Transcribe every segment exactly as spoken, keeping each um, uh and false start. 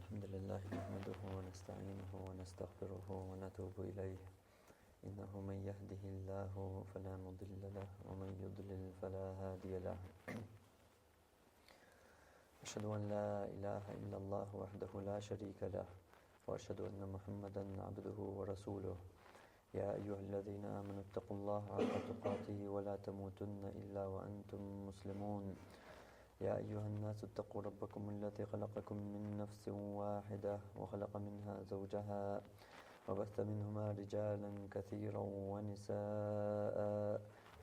الحمد لله نحمده ونستعينه ونستغفره ونتوب إليه. إنه من يهده الله فلا مضل له ومن يضلل فلا هادي له. أشهد أن لا إله إلا الله وحده لا شريك له، وأشهد أن محمدا عبده ورسوله. يا أيها الذين آمنوا اتقوا الله حق تقاته ولا تموتن إلا وأنتم مسلمون. يا أيها الناس اتقوا ربكم الذي خلقكم من نفس واحدة وخلق منها زوجها وبث منهما رجالا كثيرا ونساء،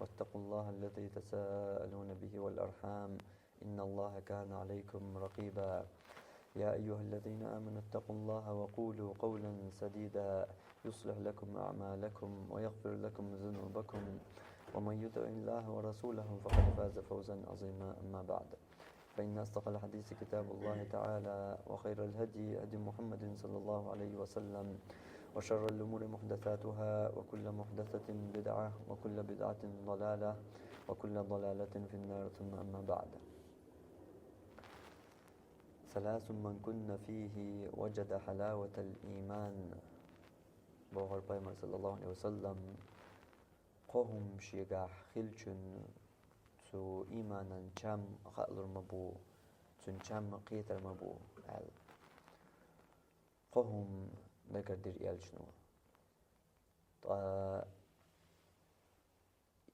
واتقوا الله الذي تساءلون به والأرحام، إن الله كان عليكم رقيبا. يا أيها الذين آمنوا اتقوا الله وقولوا قولا سديدا يصلح لكم أعمالكم ويغفر لكم ذنوبكم، ومن يطع الله ورسوله فقد فاز فوزا عظيما. أما بعد، فإن أصدق الحديث كتاب الله تعالى، وخير الهدي هدي محمد صلى الله عليه وسلم، وشر الأمور محدثاتها، وكل محدثة بدعة، وكل بدعة ضلالة، وكل ضلالة في النار. ثم أما بعد. ثلاث من كن فيه وجد حلاوة الإيمان. Бохар пайхамар саллаллаху алейхи ва саллам: кхо хӀума шегахь хилчун цу ийманан чам хаалур ма бу, цун чам кхетар ма бу, аьлла. Кхо хӀума дагардира элчано. Ткъа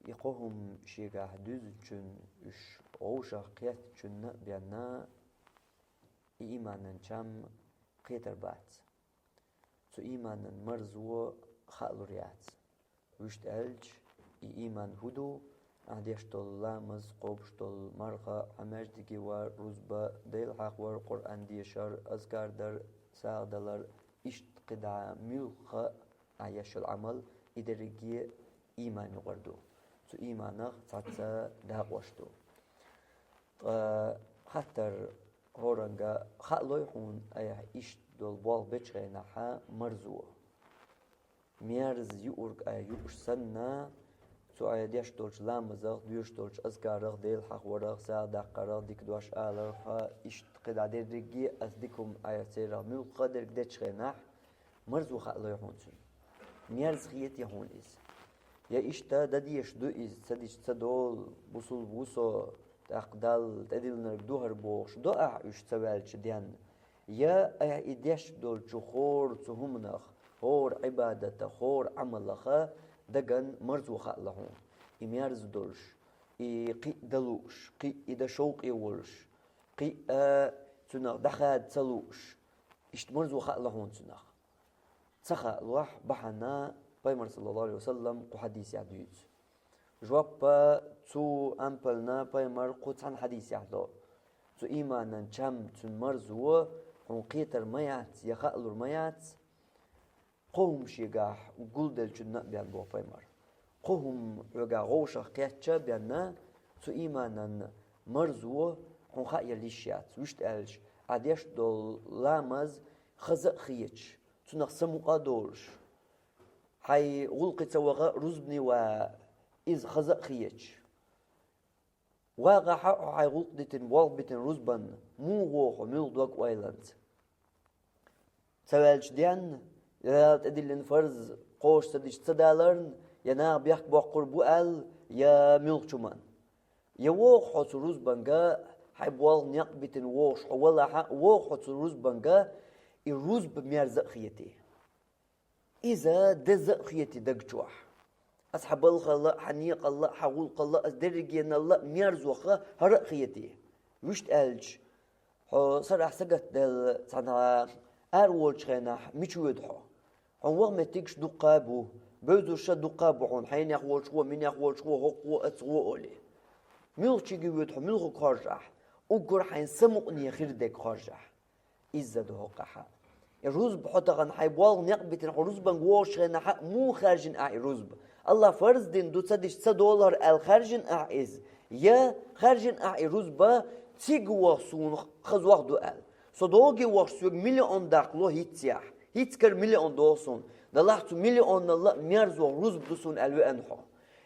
и кхо хӀума шегахь дуьзначун, уьш вовшах кхеттачунна а бенна, и ийманан чам кхетар бац. Цу ийманан марзо хаалур яц. Вуьшта аьлча, и ийман хӀу ду? Ахьа деш долу ламаз, кхобуш долу марха, хьан маьждиге вар, рузба, Дела хьахавар, Къуръан дешар, азкар дар, сагӀа далар, иштта кхидӀа муьлхха а еш йолу Ӏамал, и дерриге ийман юкъара ду. Цу ийманах цхьацца дакъош ду. Ткъа хаттар хӀоранга: хаалой хьуна айхьа иштта долу болх бечу хенахьа марзо? Мерза юург айхьа юуш санна, цу айхьа деш долчу ламазах, доьшуш долчу азкарах, Дела хьахаварах, сагӀа даккхарах, дика дош аларх, иштта кхидӀа дерриге а аса дика хӀума айхьа церах муьлхха а дерг дечу хенахь, марзо хаалой хьуна цуьнан? Мерза хетий хьуна иза? Я иштта дан дезаш ду иза, ца дича ца долу, бусулба ву со, тӀаккха Далла тӀедиллинарг ду хӀара бохуш, до ахьа уьш ца ваьлча денна? Я айхьа и деш долчу хӀора цу хӀуманах, хӀора Ӏибадатах, хӀора Ӏамалаха даган марзо хаалла хьуна? И мерза долуш, и кхин а дан лууш, кхин а и дан шовкъе волуш, кхин а цунах дӀахада ца лууш, иштта марзо хаалла хьуна цунах? Ца хаалахь бахьана пайхамар саллаллаху алейхи ва саллам кху хьадисехь дуьйцу. Жоп: цу ампална пайхамар кху цхьана хьадисехь до. Цу ийманан чам, цуьнан марзо хьуна кхетар ма яц, я хаалур ма яц, кхо хӀума шегахь гулделлачунна а бен, боху пайхамар. Кхо хӀума хьоьгахь вовшах кхетча а бенна, цу ийманан марзо хьуна хаа яла йиш яц. Вуьшта аьлча, ахьа деш долу ламаз хаза а хеташ, цунах самукъа а долуш, хьайн гӀуллакхе ца ваха а, рузбане ван иза хаза а хеташ, вагӀахь а хьо хьайн гӀуллакх дитина, болх битина рузбанна, муха вогӀу хьо муьлха дог-ойланца? Ца ваьлча денна, я Дала тӀедиллина фарз кхочуш ца дича ца даларна, я наха бехк боккхур бу аьлла, я муьлххачу хӀуманна? Я вогӀу хьо цу рузбанга, хьайн болх некъ битина вогӀуш хьо валахь а, вогӀу хьо цу рузбанга, и рузба мерза а хетий? Иза деза а хетий даг чохь? Аса хьан балхалла а, хьан некъалла а, хьан гӀуллакхалла а, аса дерригеналла а мерзо хӀара а хетий? Вуьшта аьлча, хьо сарахь сагатделла цхьанхьа ара волчу хенахь мича воьду хьо? Хьуна ваха меттигаш дуккха а бу, бевзарш а дуккха а бу хьуна, хьенех волчу гӀо, минех волчу гӀо, хӀокху гӀо, оцу гӀо олий. Муьлхачуьнга воьду хьо, муьлхарг хоржахь? Уггар хьайн самукъане хир дерг хоржахь. Изза ду хӀокхахь а. И рузба хьо тахана хьайн болх некъ битина хьо рузбанга вогӀучу хенахь а муха хаьржина ахь и рузба? АллахӀа фарз дина ду, ца дича ца долу хӀара аьлла хаьржина ахь иза? Я хаьржина ахь и рузба, цига ваха суна хазох ду аьлла? Со доге вахча соьга миллион даккхало хӀинццехь. ХӀинцца кара миллион догӀу суна. Далахь цу миллионалла а мерзо рузба ду суна аьлла веана хьо.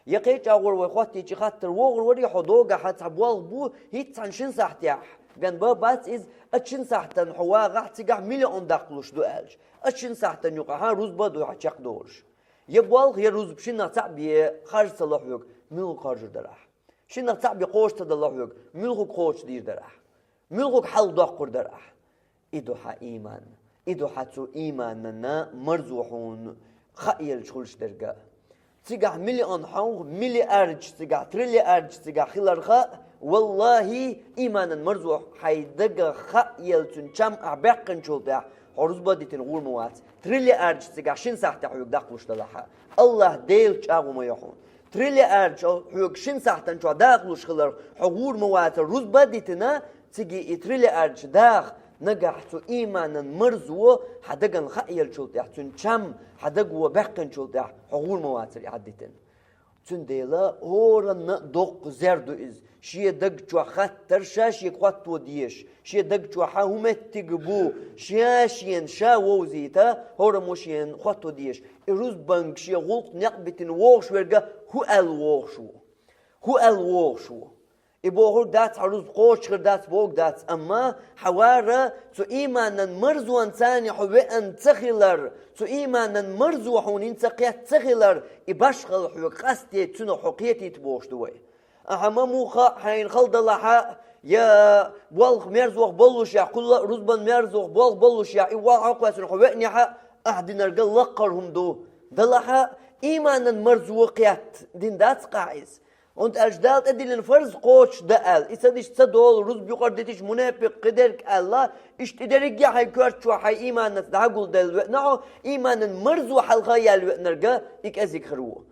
Я кхечу агӀор вай хӀоттийча хаттар, вогӀур варий хьо догахь, цхьа болх бу хӀинцца цхьана шина сахьтехь? Ганба бац из, а шин сахьтан хьо вагӀахь, цигахь миллион даккхалуш ду аьлча. А шин сахьтан юкъахьа рузба а ду хьа чекхдолуш. Я болх, я рузба шиннах цхьаъ бе харж ца ло хьоьга, муьлхаг харжур дара ахь? Шиннах цхьаъ бе кхочуш ца дало хьоьга, муьлхаг кхочуш дийр дара ахь? Муьлхаг хьалдоккхур дара ахь? И ду хьан ийман. И ду хьан цу ийманана марзо хьуна хаа елча хуьлуш дерг а. Цигахь миллион хьовха, миллиардаш цигахь, триллиардаш цигахь хиларха, валлахӀи, ийманан марзо хьайн дагах хаа елла цуьнан чам ахь баьккхинчул тӀаьхьа, хьо рузба а дитина гӀур ма вац. Триллиардаш цигахь шин сахьтехь хьоьга даккхалуш далахьа, АллахӀ Делаца чӀагӀо ма йо хьуна. Триллиардаш хьоьга шин сахьтан чохь дахалуш хиларх, хьо гӀур ма вацара, рузба а дитина, цига и триллиардаш даха, нагахь цу ийманан марзо хьан дагана хаа елчул тӀаьхьа, цуьнан чам хьан даго баьккхинчул тӀаьхьа, хьо гӀур ма вацара и Ӏад дитина. Цундела хӀоранна а доккха зер ду иза. Шен даг чохь хаттар ша шега хӀотто дезаш, шен даг чохь хьан хӀун меттиг бу, ша шена ша вовзийта, хӀораммо шена хӀотто дезаш. И рузбанга шен гӀуллакх некъ битина вогӀуш верг а хӀун аьлла вогӀуш ву? ХӀун аьлла вогӀуш ву? И бохург дац, хьан рузба кхочуш хир дац, бохург дац, амма хьан вара цу ийманан марзонца хьо веана ца хилар, цу ийманан марзо хьуна йина ца кхетта ца хилар, и башхалла хьоьга къастийта, цунах хьо кхетийта бохуш ду вай. Ахьа ма муха а хьайна хала далахьа, я болх мерзох боллушехь, кхулла а рузбан мерзох болх боллушехь, и ван хьокхоьцна хьо веанехьа, ахьа динарга лакхара хӀума ду далахьа, ийманан марзо кхетта дина дац-кх ахь иза. ХӀунда аьлча Дала тӀедиллина фарз кхочуш дан аьлла, и ца дича ца долу, рузба юкъара дитича мунепикъ кхидерг аьлла, иштта и дерриге а хьайн коьрта чохь хьайн ийманца дӀагулделла веана хьо, ийманан марзо хьалха а яьлла веанарга и кӀезиг хир ву.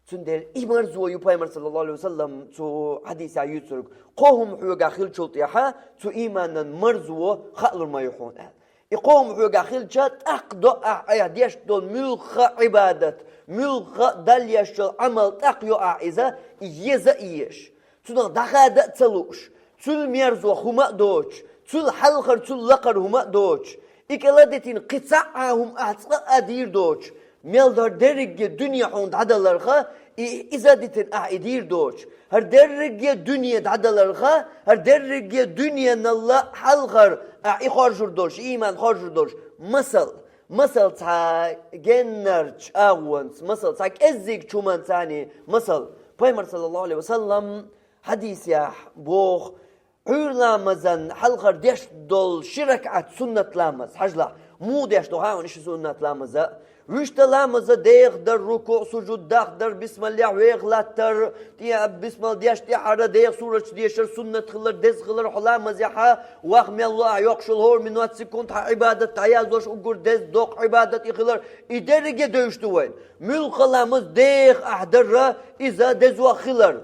Цундела и марзо ю Пайхамар, саллаллаху Ӏалайхи ва саллам, цу хьадисехь юьйцург: кхо хӀума хьоьгахь хилчул тӀаьхьа цу ийманан марзо хаалур ма ю хьуна аьлла. И кхо хӀума хьоьгахь хилча, тӀаккха до ахь айхьа деш долу муьлхха а Ӏибадат, муьлхха а Далла еш йолу Ӏамал тӀаккха йо ахь иза, и еза а езаш, цунах дӀахада а ца лууш, цул мерзо хӀума а доцуш, цул хьалхара, цул лакхара хӀума а доцуш, и кӀела дитина кхин цхьа а хӀума ахь цкъа а дийр доцуш, мел хӀара дерриге дуьне хьуна дӀадаларха, и иза дитина ахь и дийр доцуш, хӀара дерриге дуьне дӀадаларха, хӀара дерриге дуьненалла хьалхара ахь и хоржур долуш, и ийман хоржур долуш. Масал, масал цхьа геннарчу агӀонца, масал цхьа кӀеззигчу хӀуманца масал. Пайхамар, саллаллаху Ӏалайхи ва саллам, хьадисехь боху, Ӏуьйра ламазан хьалхара деш долу ши ракаӀат суннат ламаз, хьажалахь, муха деш ду хаьий хьуна ши суннат ламаза? Вуьшта ламаза деха дар, рукуъ, сужуд дахдар, бисмиллехь веха латтар, тӀе бисмал деш тӀаьхьара деха сураташ дешар, суннат хилар, деза хилар хьо ламазехьа, ваха мел ло ахь йоккхуш йолу хӀора минот, секунд хьан Ӏибадат дӀаяздеш, уггар деза, доккха Ӏибадат и хилар, и дерриге а девзаш ду вайна. Муьлхха ламаз деха ахь дарра, иза дезох хилар.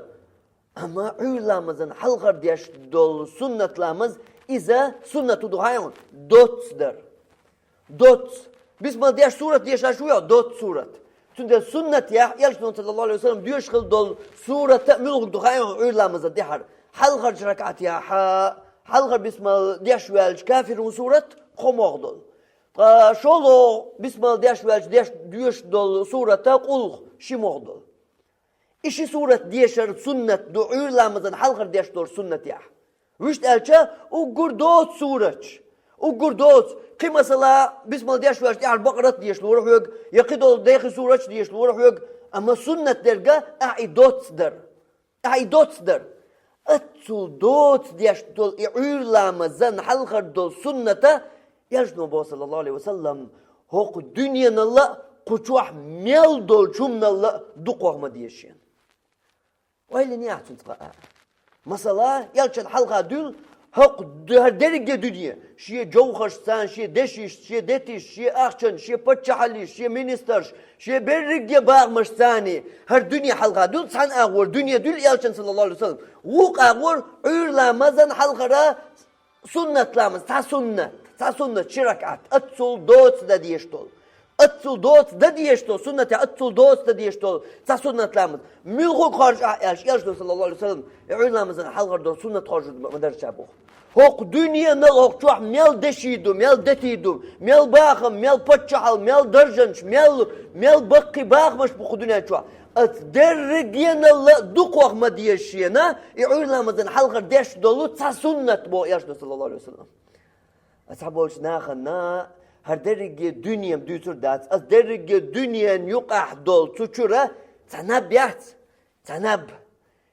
Амма Ӏуьйра ламазан хьалхара деш долу суннат ламаз, иза суннат ву ду хаьий хьуна? Доцца дар. Доцца. Бисмал деш сурат дешаш ву йо, доцца сурат. Цундела суннатехь, Элчано, саллаллаху Ӏалайхи ва саллам, доьшуш хила долу сурат а муьлхарг ду хаьий хьуна Ӏуьйра ламазан тӀаьхьара? Хьалхарчу ракаӀатехь, хьалхара бисмал деш ваьлча, Кафирун сурат, кхо могӀа долу. Ткъа шолгӀа бисмал деш ваьлча, деш доьшуш долу сурат а, Къулху, ши могӀа долу. И ши сурат дешар суннат ду Ӏуьйра ламазан хьалхара деш долу суннатехь. Вуьшта аьлча, уггар доцу сураташ. Уггар доцу. Кхин масала, бисмал деш ваьлча тӀаьхьара Бакъарат деш лора хьоьга, я кхидолу дехи сураташ деш лора хьоьга, амма суннат дерг а ахь и доцца дар. Ахь и доцца дар. Аццул доцца деш долу и Ӏуьйра ламазан хьалхара долу суннат а, Элчано боху, саллаллаху Ӏалайхи ва саллам, хӀокху дуьненалла а, кху чохь мел долчу хӀуманалла а дукхох ма деза шена. Ойла йиний ахь цуьнца къа а? Масала, Элчан хьалха дуьллу хӀокху д-, хӀара дерриге а дуьне, шен жовхӀаршца, шен дешишца, шен детишца, шен ахчанца, шен паччахьаллица, шен министрша, шен берриге а бахамашца, хӀара дуьне хьалха дуьллу, цхьана агӀор дуьне дуьллу Элчан, саллаллаху Ӏалайхи ва саллам. Вукху агӀор Ӏуьйра ламазан хьалхара суннат ламаз, цхьа суннат, цхьа суннат, ши ракаӀат, аццул доцца дан дезаш долу. Аццул доцца дан дезаш долу, суннатехь аццул доцца дан дезаш долу цхьа суннат ламаз. Муьлхарг хоржу ахь аьлча, Элчано, саллаллаху Ӏалайхи ва саллам, и Ӏуьйра ламазан хьалхара долу суннат хоржур ма дарча боху. ХӀокху дуьненал хӀокху чохь мел деши ду, мел дети ду, мел бахам, мел паччахьал, мел даржанаш, мел, мел баккхий бахамаш бу кху дуьнен чохь. Ас дерригенал а дукхох ма деза шена, и Ӏуйра ламазан хьалхара деш долу цхьа суннат боху Элчано, саллаллаху Ӏалайхи ва саллам. Ас цхьаболчу нахана хӀара дерриге дуьнен дуьйцур дац, ас дерриге дуьнен юкъахь долу цу чуьра цхьа наб яц, цхьа наб.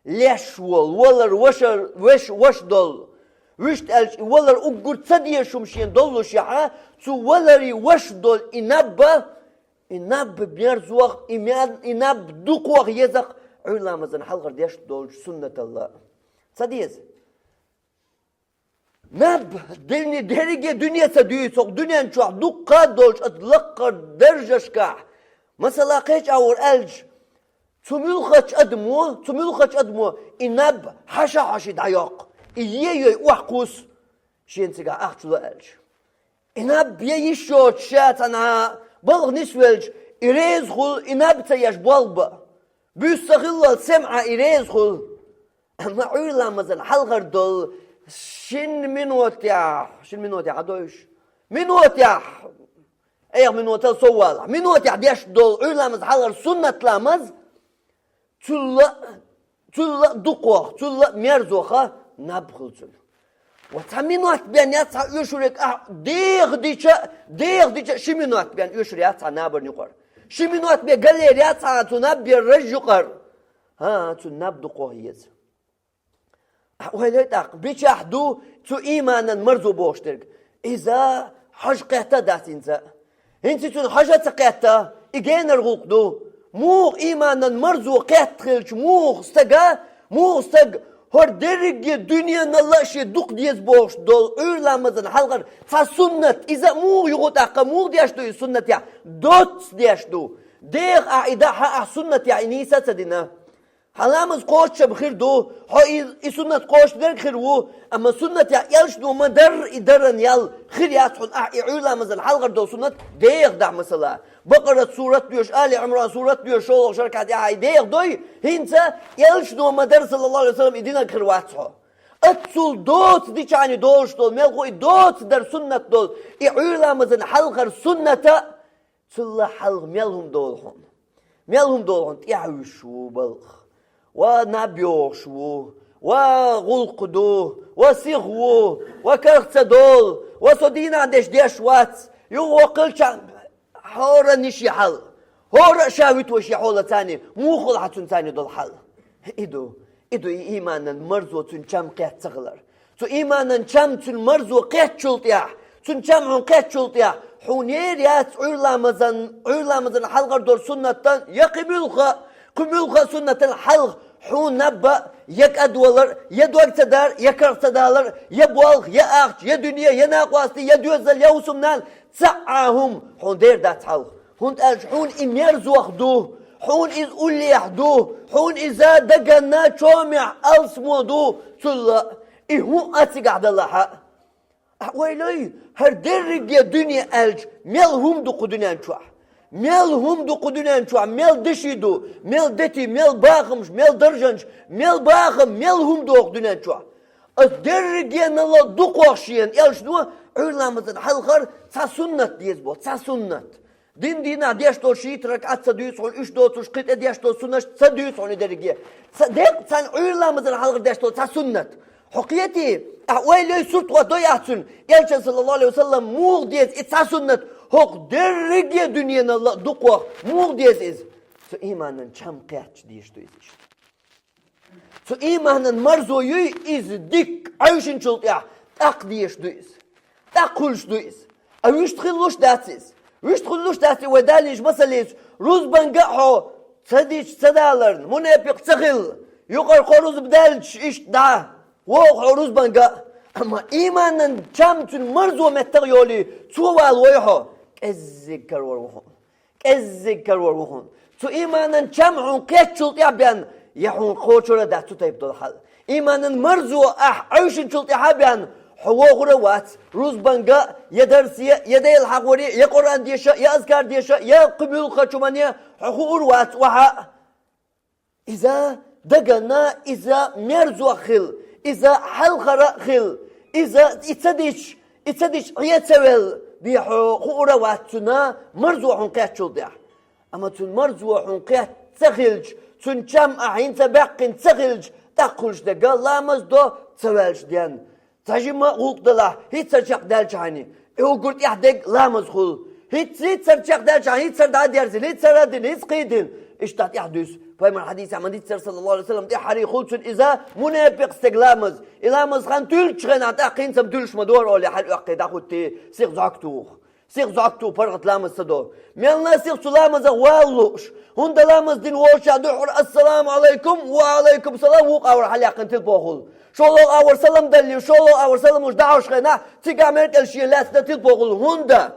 Леш волу, валар вашар, веш, ваш долу. Вуьшта аьлча, и валар уггар ца дезаш хӀума шена доллушехь, цу валаре ваш долу и наб, и наб мерзох, и ме-, и наб дукхох еза-кх Ӏуьйра ламазан хьалхара деш долчу суннатал а. Ца деза. Наб, дерриге дуьне ца дуьйцу, хӀокху дуьнен чохь дуккха а долчу оцу лакхара даржашкахь. Масала, кхечу агӀор аьлча, цу муьлххачу адамо, цу муьлххачу адамо и наб хьаша-хьаша дӀайоккху, и е йой охьакхуссу, шена цигахь ахча ло аьлча. И наб я йиш йоцуш ша цхьана балха нисвелча, и реза хуьлу, и наб ца еш болх бан. Буьйса ца хиллал, сема и реза хуьлу. Амма Ӏуьйра ламазан хьалхара долу шина минотехь, шина минотехь хьан дойуш? Минотехь! Айхьа минотал сов валахь. Минотехь деш долу Ӏуьйра ламазан хьалхара суннат ламаз, цул а, цул а дукхох, цул а мерзоха наб хуьлу цуьнан. Ва цхьа минот бен яц хьан оьшург, ахь деха дича, деха дича ши минот бен оьшур яц хьан набарна юкъара. Ши минот бен галер яц хьан цу наб бен раж юкъара. ХӀан, цу наб дукхох еза. Ахь ойла йой тӀаккха, бичахь ду цу ийманан марзо бохуш дерг. Иза хьожа кхетта а дац хӀинца. ХӀинца цунна хьожа а ца кхетта, и генара гӀуллакх ду. Муха ийманан марзо кхетта хилча, муха стага, муха стаг хӀора дерриге дуьненал а шен дукха деза бохуш долу Ӏуьйра ламазан хьалхара цхьа суннат, иза а муха юху тӀаккха, муха деш ду и суннатехь? Доцца деш ду. Деха ахь и дахьа, ахь суннатехь и нийса а ца дина. Хьан ламаз кхочушбан хир ду, хьо и, и суннат кхочушдерг хир ву, амма суннатехь Элчано ма-дарра и даран ял хир яц хьуна, ахь и Ӏуьйра ламазан хьалхара долу суннат деха дахь, масала. Бакъарат сурат доьшу, Али Ӏимран сурат доьшу, шолгӀа шаркхьа тӀехь и деха дой, хӀинца Элчано ма-дарра, саллаллаху Ӏалайхи ва саллам, и динарг хир вац хьо. Аццул доцца дичахьана долуш долу, мелхо и доцца дар суннат долу, и Ӏуьйра ламазан хьалхара сунната, цул а хьалха мел хӀума долу хьуна. Мел хӀума долу хьуна, тӀаьхьа вуьсуш ву балха. Ва наб йохуш ву, ва гӀуллакх ду, ва сиха ву, ва карах ца долу, ва со дийнахь деш деш вац, юха воккхалча хьора ниш я хьал. ХӀора а ша вуьту вай шен хьолацани, муха хуьлу хьан цуьнцани долу хьал? И ду, и ду и ийманан марзо цуьнан чам кхетта ца хилар. Цу ийманан чам цуьнан марзо кхеттачул тӀехь, цуьнан чам хьуна кхеттачул тӀехь, хьуна ер яц Ӏуьйра ламазан, Ӏуьйра ламазан хьалхара долу суннатан я кхин муьлхха, кхин муьлхха суннатан хьалха хьуна наб а, я кӀадвалар, я дог ца дар, я карах ца далар, я болх, я ахча, я дуьне, я накъостий, я доьзал, я хӀусамнана, цхьа а хӀума хьуна дер дац хьалха. ХӀунда аьлча хьуна и мерзох ду, хьуна иза уллехь ду, хьуна иза даганна чомехь алсамо ду, цул а и хӀуъа а цигахь далахьа. Ахь ойла йой, хӀара дерриге дуьне аьлча, мел хӀума ду кху дуьнен чохь. Мел хӀума ду кху дуьнен чохь, мел деши ду, мел дети, мел бахамаш, мел даржанаш, мел бахам, мел хӀума ду кху дуьнен чохь. Ас дерригенал а дукхох шена, Элчано, Ӏуьйра ламазан хьалхара цхьа суннат деза боху, цхьа суннат. Дин дийнахь деш долу шийтта ракаӀат ца дуьйцу хьуна, уьш доцуш кхин тӀе деш долу суннаш ца дуьйцу хьуна и дерриге. Ца декъа цхьаьна Ӏуьйра ламазан хьалхара деш долу цхьа суннат. Хьо кхетий, ахь ойла йой, сурт хӀоттадой ахь цуьнан, Элчан, саллаллаху Ӏалайхи ва саллам, муха деза и цхьа суннат, хӀокху дерриге дуьненал а дукхох, муха деза иза? Цу ийманан чам кхеттача дезаш ду иза иштта. Цу ийманан марзо юй иза дикка Ӏаьвшинчул тӀехь, тӀаккха дезаш ду иза. ТӀаккха хуьлуш ду иза. А вуьшта хилалуш дац иза. Вуьшта хилалуш дац и вай далийначу масаллица. Рузбанга а хьо ца дича ца даларна, мунепикъ ца хилла, юкъара кхо рузба даьлча иштта дӀа, вогӀу хьо рузбанга а. Амма ийманан чам цуьнан марзо меттах а йолий, цо валавой хьо, кӀеззиг карор ву хьуна. КӀеззиг карор ву хьуна. Цу ийманан чам хьуна кхеттачул тӀаьхьа бен, я хьуна кхочур а дац цу тайпа долу хьал. Ийманан марзо ахь Ӏаьвшинчул тӀаьхьа бен, хьо вогӀур а вац, рузбанга а, я дарсе а, я Дела хьахоре а, я Къуръан деша а, я азкар деша а, я кху муьлххачу хӀумане а, хьо хуур вац охьа а. Иза даганна, иза мерзох хила, иза хьалхара а хила, иза и ца дича, и ца дича Ӏе ца велла, бен хьо хуур а вац цуьнан марзо хьуна кхеттачул тӀаьхьа. Амма цуьнан марзо хьуна кхетта ца хилча, цун чам а хьинца баьккхина ца хилча, тӀаккха хуьлуш дерг ламаз до ца ваьлча ден. Ца жима гӀуллакх далахь, хӀинца чекхдаьлча хьайна, и уггар тӀехь дерг ламаз хуьлу. ХӀинца, хӀинцара чекхдаьлча хьайна, хӀинцара дӀа а дерзина, хӀинцара а дина, хӀинца кхийдина. Иштта тӀехь дуьсу. Пайхамар хьадисехь ма дийццара, саллаллаху Ӏалайхи ва саллам, тӀаьххьарий хуьлу цуьнан иза мунепикъ стеган ламаз. И ламаз хан туьллучу хенахь тӀаккха хӀинца-м туьллуш ма дара олий, хьал оьккхий дӀахӀуттий, сиха зӀок туху. Сиха зӀок туху паргӀат ламаз ца до. Мелла а сиха цу ламазах вала лууш. ХӀунда ламаз дина волчохь дуьххьара «Ассаламу Ӏалайкум, ва Ӏалайкум салам» вукху агӀор хьалаяьккхина тилпо хуьлу. ШолгӀа агӀор салам даллий, шолгӀа агӀор саламаш дӀахьош хенахь, цигахь мел кӀел шен лаьцна тилпо хуьлу. ХӀунда?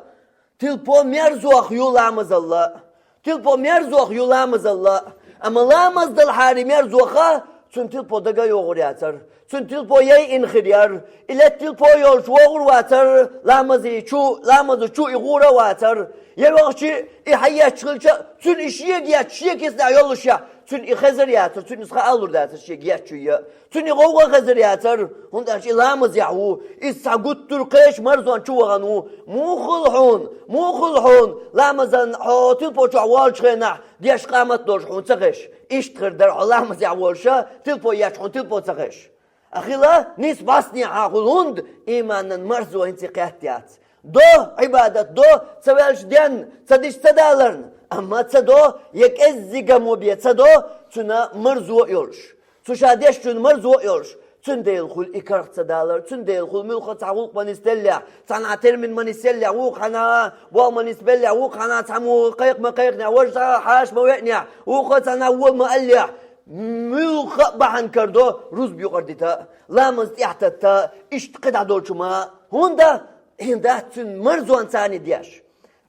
Тилпо мерзох ю ламазалла. Тилпо мерзох ю ламазалла. Амма ламаз далахьарий мерзоха, цуьнан тилпо дага а йогӀур яцара. Цуьнан тилпо яйина хир яра. И летта тилпо йолчу вогӀур вацара, ламазе чу, ламаза чу и гӀур а вацара. Я вахча, и хьаетташ хилча, цуьнан и шега етташ, шен кисанехь йоллушехь, цуьнан и хезар яцара, цуьнан иза хаа лур дацара шега етташ ю я. Цуьнан и гӀовгӀа хезар яцара, хӀунда аьлча и ламазехь ву, иза цхьа гуттар а кхечу марзонна чу вахана ву. Муха хуьлу хьуна, муха хуьлу хьуна, ламазан хьо тилпо чохь волчу хенахь, деш къамат долуш хьуна ца хезаш? Иштта хир дара хьо ламазехь волуша, тилпо етташ хьуна тилпо ца хезаш. Ахила нийса бӀаснехьа хуьлу, хӀунда ийманан марзо хӀинца кхетта яц. До, Ӏибадат до, ца ваьлча денна, ца дича ца даларна, амма ца до, я кӀеззиг а мо бен ца до, цуьнан марзо а йолуш. Цу ша дешчун марзо а йолуш, цуьнан дела хуьлу и карах ца далар, цуьнан дела хуьлу муьлхха а цхьа гӀуллакх ма нисделлехь, цхьанхьа термин ма нисделлехь, вукху хьанна болх ма нисбеллехь, вукху хьанна цхьаммо кхайкха ма кхайкхинехь, важа хьаша ма веанехь, вукху а цхьанна вола ма аллехь, муьлхха а бахьана карадо рузба юкъара дита а, ламаз тӀехьататта а, иштта кхидӀа долчу ма. ХӀунда? ХӀинца дац цуьнан марзонна царний деш.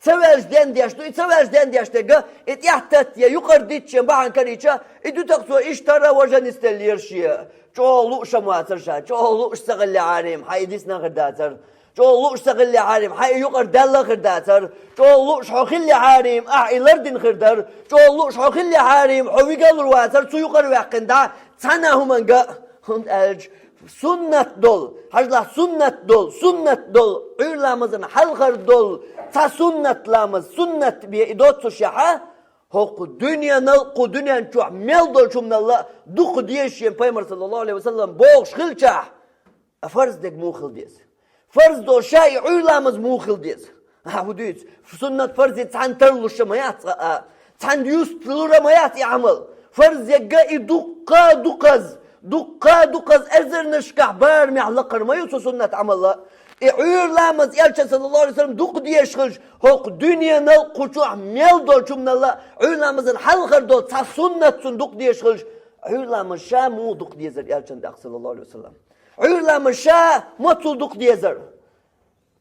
Ца ваьлча денна деш ду, и ца ваьлча денна деш дерг, и тӀехьататта я юкъара дита шен бахьана карийча, и дуьтах цо иштта а важа нисделлера шен. ЧӀогӀа лууш а ма вацара ша, чӀогӀа лууш ца хиллехьарий-м, хьан и дисна хир дацара. ЧӀогӀа лууш ца хиллехьарий-м, хьан и юкъара даьлла хир дацара. ЧӀогӀа лууш хьо хиллехьарий-м, ахь и лардина хир дара. ЧӀогӀа лууш хьо хиллехьарий-м, хьо вигалур вацара, цу юкъара ваьккхина дӀа, цхьана а хӀуманга, хӀунда аьлча, суннат долу, хьажалахь, суннат долу, суннат долу, Ӏуьйра ламазан хьалхара долу, цхьа суннат ламаз, суннат бен и доццушехьа, хӀокху дуьненал, кху дуьнен чохь мел долчу хӀуманалла дукха деза шен пайхамар, саллаллаху Ӏалайхи ва саллам, бохуш хилчахь, а фарз дерг муха хила деза? Фарз долу ша и Ӏуьйра ламаз муха хила деза? Ахьа хӀун дуьйцу? Суннат фарзи цхьаьна тарлуш а ма яц цкъа а, цхьаьна юсталур а ма яц и Ӏамал. Фарз ерг и дуккха а дукхаза, дуккха а дукхаза эзарнашкахь барамехь лакхара ма ю цу суннат Ӏамалла. И Ӏуьйра ламаз Элчан, саллаллаху Ӏалайхи ва саллам, дукха дезаш хилча, хӀокху дуьненал, кху чохь мел долчу хӀуманалла, Ӏуьйра ламазан хьалхара долу цхьа суннат цунна дукха дезаш хилча, Ӏуьйра ламаз ша муха дукха дезара Элчан тӀаккха, саллаллаху Ӏалайхи ва саллам? Ӏуьйра ламаз ша ма цул дукха дезара?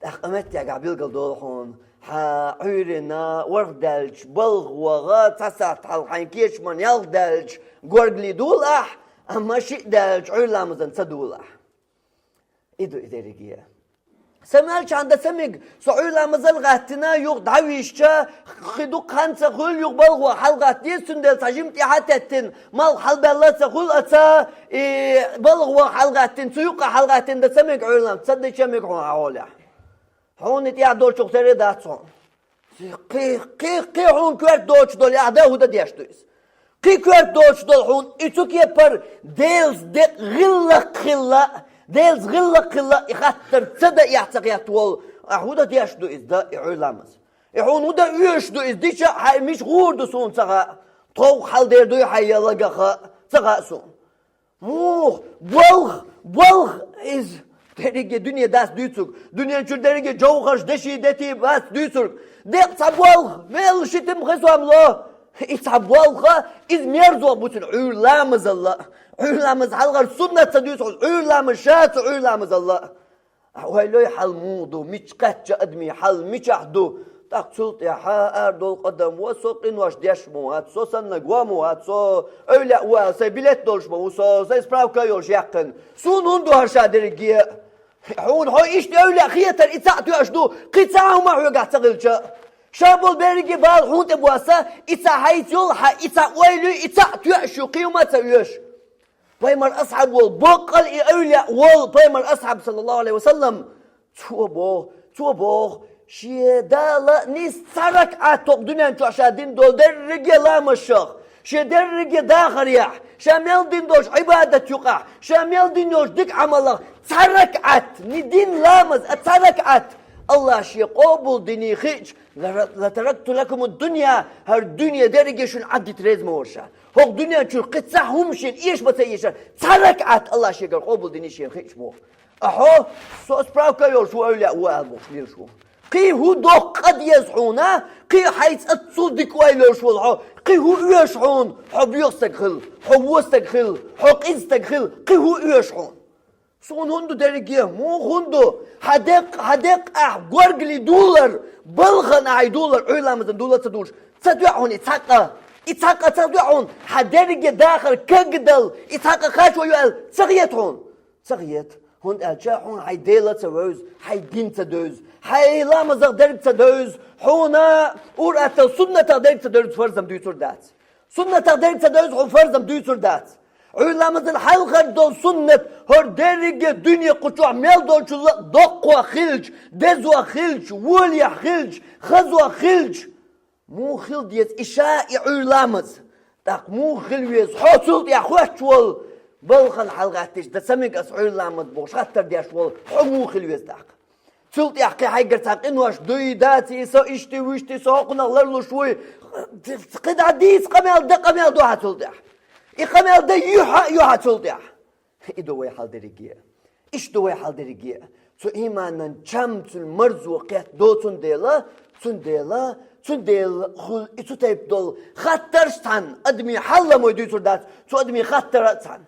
ТӀаккха меттехь билгал долу хьуна, хьан Ӏуьйранна ворхӀ даьлча, балха ваха, цхьа сахьт хьалха хьайн кечаман ялх даьлча, горгали дула ахь, амма шиъ даьлча, Ӏуьйра ламазан ца дула ахь. И ду и дерриге. Сан мел чхьана дан ца мега, со Ӏуьйра ламазал гӀаттина, юха дӀавийшча, кхин дукха хан ца хуьлу, юха балха ваха хьалагӀатта деза, цундела цхьа жима тӀаьхьа а теттина, малх хьалабаьлла а ца хуьлу, а ца, и балха ваха хьалагӀаттина, цу юккъе хьалагӀаттина дан ца мега Ӏуьйра ламаз, ца дича а мега хьуна хьан гӀолехь. Хьуна и тӀехь долчух тера дац хьуна. Кхин, кхин, кхин хьуна коьрта доцуш долу, ахь дан хӀун дан деш ду иза? Кхин коьрта доцуш долу хьуна и цу кепара Делаца декъа гӀиллакх хилла, Делаца гӀиллакх хилла, и хаттар ца дан эхь ца кхетта волу, ахь хӀун дан деш ду иза, дан и Ӏуьйра ламаз? И хьуна хӀун дан оьшуш ду иза? Дича а хьайн мича гӀур ду суна ца хаьа, тховх хьаладер дуй хьайн я лагаха, ца хаьа суна. Муха, болх, болх иза. Дерриге дуьне дац дуьйцург. Дуьнен чуьра дерриге жовхарш, деши, дети бац дуьйцург. Декъа цхьа болх, мел ши тим хи сом ло. И цхьа болха, иза мерзо бу цуьнан Ӏуьйра ламазалла. Ӏуьйра ламаз хьалхара суннат ца дуьйцу хьуна, Ӏуьйра ламаз ша цу Ӏуьйра ламазалла. Ахь ойла йой, хьал муха ду, мича кхаьчча адамийн хьал мичахь ду? ТӀаккха цул тӀаьхьа ара долу къа дан во, со къинош деш ма вац, со саннаг ван ма вац, со эвлаъ ву аьлла, сайн билет долуш ма ву, со сайн справка а йолуш яьккхина. Суна хӀунда ду хӀара ша дерриге? Хьуна хьо иштта эвлаъ хетар и цхьаъ тоьаш ду, кхин цхьа а хӀума хьоьгахь ца хилча. Ша болу берриге бала хьуна тӀе босса, и цхьа хьайца йолу хьан, и цхьа ойла ю, и цхьаъ тоьаш ю, кхин хӀума а ца оьшу. Пайхамар асхьаб волу, боккъал и эвлаъ волу пайхамар асхьаб, саллаллаху Ӏалайхи ва саллам, цо боху, цо боху, шен Дала нис цхьа ракаӀат токху дуьнен чохь ша дина долу дерриге ламазшах, Шен дерриге дахарехь, ша мел дина долчу Ӏибадат юкъахь, ша мел дина йолчу дика Ӏамалах цхьа ракаӀат, не дин ламаз, а цхьа ракаӀат, Аллах шен къобал дина хиъча, «Ла-, ла таракту лакумуд-дунья», хӀара дуьне дерриге шуна Ӏаддита реза ма вара ша. ХӀокху дуьнен чуьра кхин цхьа хӀума шена эша ма ца эшара, цхьа ракаӀат Аллах шегара къобал дина шена хиъча боху. Ахьо, со справка а йолуш ву, эвлаяъ ву ала бохуш лелаш ву. Кхин хӀун доккха къа деза хьуна, кхин хьайца аццул дика ойла йолуш волу хьо, кхин хӀун оьшу хьуна, хьо боьха стаг хила, хьо вон стаг хила, хьо къиза стаг хила, кхин хӀун оьшу хьуна? Суна хӀун ду дерриге? Муха хӀун ду? Хьан декъ, хьан декъ ахь горгали дулар, балхана ахь и дулар, Ӏуьйра ламазан дула а ца дулуш, ца тоьа хьуна и цхьа къа? И цхьа къа ца тоьа хьуна, хьан дерриге дахар кагдала, и цхьа къа кхачо ю аьлла, ца хета хьуна? Ца хета, хӀунда аьлча хьуна хьайн Дела а ца вевза, хьайн дин а ца девза, хьайн ламазах дерг а ца девза, хьуна ур-атталла суннатах дерг а ца девза, фарзам дуьйцур дац. Суннатах дерг а ца девза, хьуна фарзам дуьйцур дац. Ӏуьйра ламазан хьалхара долу суннат, хӀора дерриге дуьне кху чохь мел долчул а доккхох хилча, дезох хилча, волехь хилча, хазох хилча, муха хила деза и ша и Ӏуьйра ламаз? ТӀаккха муха хила веза хьо цул тӀаьхьа хоьттуш волу, балхана хьалагӀаьттича, дан ца мега ас Ӏуьйра ламаз бохуш хаттар деш волу хьо муха хила веза тӀаккха? Цул тӀаьхьа кхин хьайгара цхьа къинош дуй, даций, со иштта, вуьшта, со хӀокхунах ларлуш вуй, кхин дӀа дийца къамел дан къамел ду хьан цул тӀаьхьа? И къамел дан юьхьа а ю хьан цул тӀаьхьа? И ду вай хьал дерриге а. Иштта ду вай хьал дерриге а. Цу ийманан чам, цуьнан марзо кхетта доцун дела, цундела, цундела хуьлу и цу тайпа долу хаттарш цхьаьна, адамийн хьал ламой дуьйцур дац, цу адамийн хаттар а цхьаьна.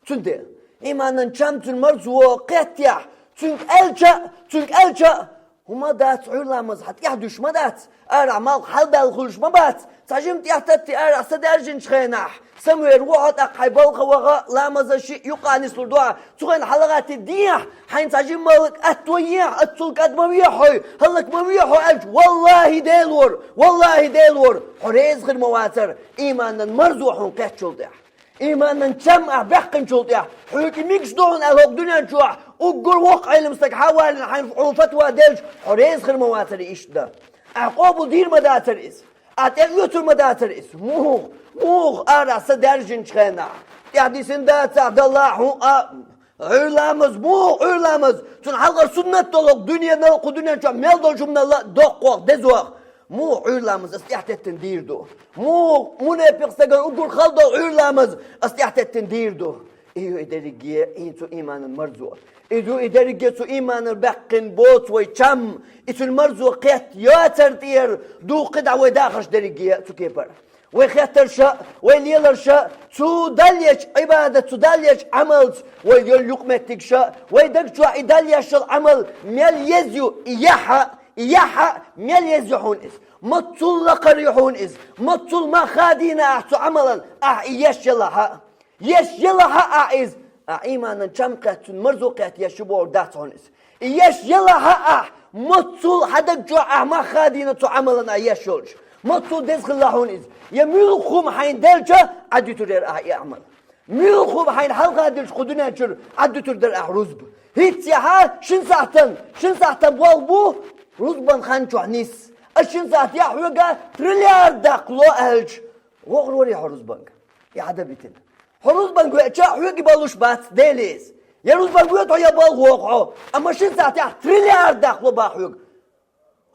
Цундела, ийманан чам, цуьнан марзо кхеттехь, цуьнга аьлча а, цуьнга аьлча а, хӀума дац, Ӏуьйра ламаз хьан тӀехь дуьсуш ма дац, арахь малх хьалабаьлла хуьлуш ма бац, цхьа жима тӀехь таттий арахь са даьржинчу хенахь, самавер ву хьо, тӀаккха хьайн балха ваха, ламаза шиъ юккъехь нислур ду хьан, цу хенахь хьалагӀаьттий дехьа, хьайна цхьа жима малх атто ехьа, аццул кӀад ма вехьа хьо, хӀаллак ма вехьа хьо аьлча, валлахӀи, Дела вора, валлахӀи, Дела вора, хьо реза хир ма вацара, ийманан марзо хьуна кхеттачул тӀаьхьа. Ийманан чам ахь баьккхинчул тӀаьхьа, хьоьга и мегаш ду хьуна аьлла хӀокху дуьнен чохь, уггар воккха Ӏелам стаг хьан валийна хьайна хьуна фатва делча, хьо реза хир ма вацара и иштта дан. Ахь къобал дийр ма дацара иза. Ахь тӀеоьцур ма дацара иза. Муха, муха арахь са даьржинчу хенахь, тӀаьхьа дисина дацахь, далахь хӀун а, Ӏуьйра ламаз, муха Ӏуьйра ламаз? Цунна хьалхара суннат долу хӀокху дуьненал, кху дуьнен чохь мел долчу хӀуманал а доккхох, дезох. Муха Ӏуьйра ламаз ас тӀаьхьатеттина дийр ду? Муха мунепикъ стагана уггар хала долу Ӏуьйра ламаз ас тӀаьхьатеттина дийр ду? И ю и дерриге а, и цу ийманан марзо. И ю и дерриге а цу ийманан баьккхина боцу вай чам, и цуьнан марзо кхетта йоцар тӀера ду кхидӀа вай дахарш дерриге а цу кепара. Вай хеттарша, вай леларша, цу Далла ечу Ӏибадат, цу Далла ечу Ӏамалца, вай йолу юкъаметтигша, вай даг чохь и Далла еш йолу Ӏамал мел еза ю, и яхьа, и яхьа мел еза ю хьуна иза. Маццул лакхара ю хьуна иза, маццул мах хадийна ахь цу Ӏамалан, ахь и еш елахьа. Еш елахьа ахь иза, ахь ийманан чам кхетта, цуьнан марзо кхетта еш ю бохург дац хьуна иза. И еш елахьа ахь, маццул хьан даг чохь ахь мах хадийна цу Ӏамалан ахь еш йолчу. Маццул деза хилла хьуна иза. Я муьлхха хӀума хьайна делча, Ӏаддуьтур яра ахь и Ӏамал. Муьлхха хӀума хьайна хьалха дилча кху дуьнен чуьра, Ӏаддуьтур дара ахь рузба. ХӀинца яхьа, шина сахьтан, шина сахьтан болх бу, рузбан хан чохь нис. Ас шина сахьт яхь хьоьга триллиард даккха ло аьлча, вогӀур варий хьо рузбанга? И хьан дан битина. Хьо рузбанга веача, хьоьга балуш бац, Деле иза. Я рузбанга воьду хьо, я балха вогӀу хьо. Амма шина сахьтехь триллиард даккха ло бах хьоьга.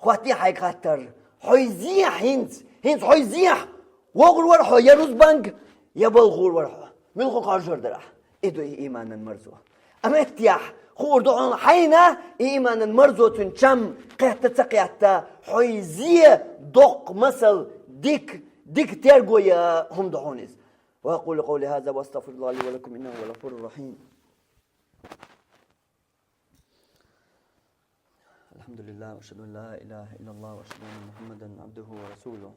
Хаттий хьайга хаттар. Хьо иза ехьа хӀинца, хӀинца хьо иза ехьа, вогӀур вара хьо я рузбанга, я балха гӀур вара хьо. Муьлхха хоржур дара ахь? И ду и ийманан марзо. Амма меттехь хуур ду хьуна хьайна, и ийманан марзо, цуьнан чам кхетта ца кхетта, хьо иза доккха масал, дика, дика терго я хӀума ду хьуна иза. وأقول قولي هذا وأستغفر الله لي ولكم إنه هو الغفور الرحيم. الحمد لله، وأشهد أن لا إله إلا الله، وأشهد أن محمدا عبده ورسوله.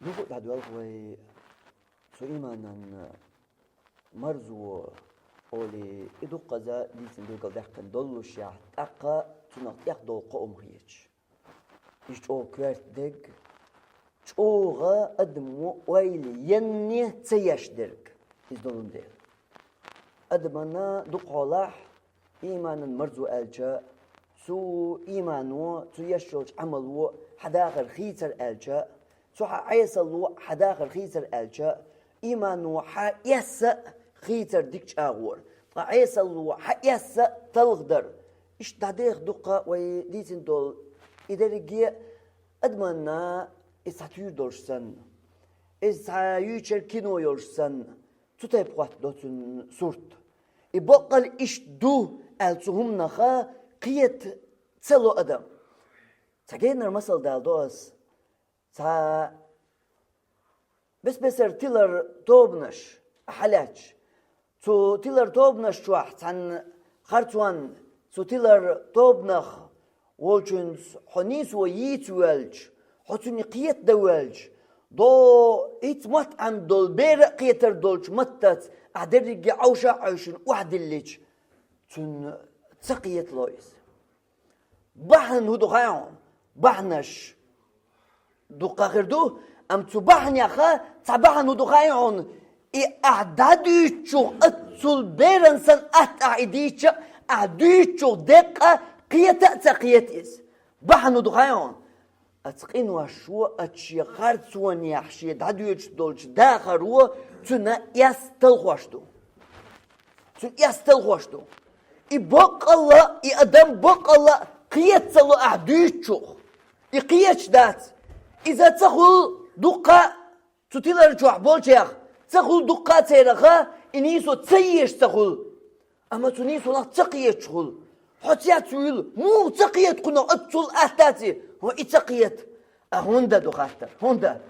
Юха а дӀадоьлху вай цу ийманан марзо олий, и дуккхаза дийцина билгалдаьккхина доллушехь, тӀаккха цунах тӀех долу кхо хӀума хеташ. Иза чӀогӀа коьрта дерг, чӀогӀа адамо ойла енна ца еш дерг иза долун дела. Адамана дукхахьолахь ийманан марзо аьлча, Цу иймано, цу еш йолчу Ӏамало хьан дахар хийцар аьлча, цу хьан Ӏесалло хьан дахар хийцар аьлча, иймано хьан эсса хийцар дика чӀагӀора, ткъа Ӏесалло хьан эсса талхадар. Иштта дӀадеха дуккха вай дийцина долу и дерриге а адаманна иза цхьа туьйра долуш санна, иза цхьа юьйцуш йолу кино йолуш санна, цу тайпа хӀоттадо цуьнан сурт. И баккъал иштта ду аьлла цу хӀуманаха кхета ца ло адам. Цхьа генара масал даладо ас. Цхьа бес-бесара тилар тобанаш хьалаьцча, цу тилар тобанаш чохь цхьана харцонна цу тилар тобанах волчуьнца хьо нийсо йийца воьлча, хьо цуьнан кхета дан воьлча, до хӀинца мотт Ӏамда долу бер а кхетар долчу маттаца ахь дерриге Ӏовша а Ӏовшина охьадиллича, цунна ца кхета ло иза. Бахьана хӀун ду хаьий хьуна? Бахьанаш дуккха хир ду, амма цу бахьанеха цхьа бахьана хӀун ду хаьий хьуна? И ахь дӀадуьйцучух, аццул беран санна атта ахь и дийча, ахь дуьйцучух деккъа кхета а ца кхета иза. Бахьана хӀун ду хаьий хьуна? Ацу къиношо, ацу шен харцонехь шен дӀадоьдуш долчу дахаро цуьнан эс талхош ду. Цуьнан эс талхош ду. И баккъалла, и адам баккъалла кхета ца ло ахь дуьйцучух. И кхеташ дац. Иза ца хуьлу дуккха цу тилар чохь болчех, ца хуьлу дуккха цераха, и нийсо ца езаш ца хуьлу. Амма цу нийсонах ца кхеташ хуьлу. Хьо цец вуьйлу, муха ца кхета кхунах, аццул атта дац и? ХӀун и ца кхета? А хӀунда ду хаттар? ХӀунда?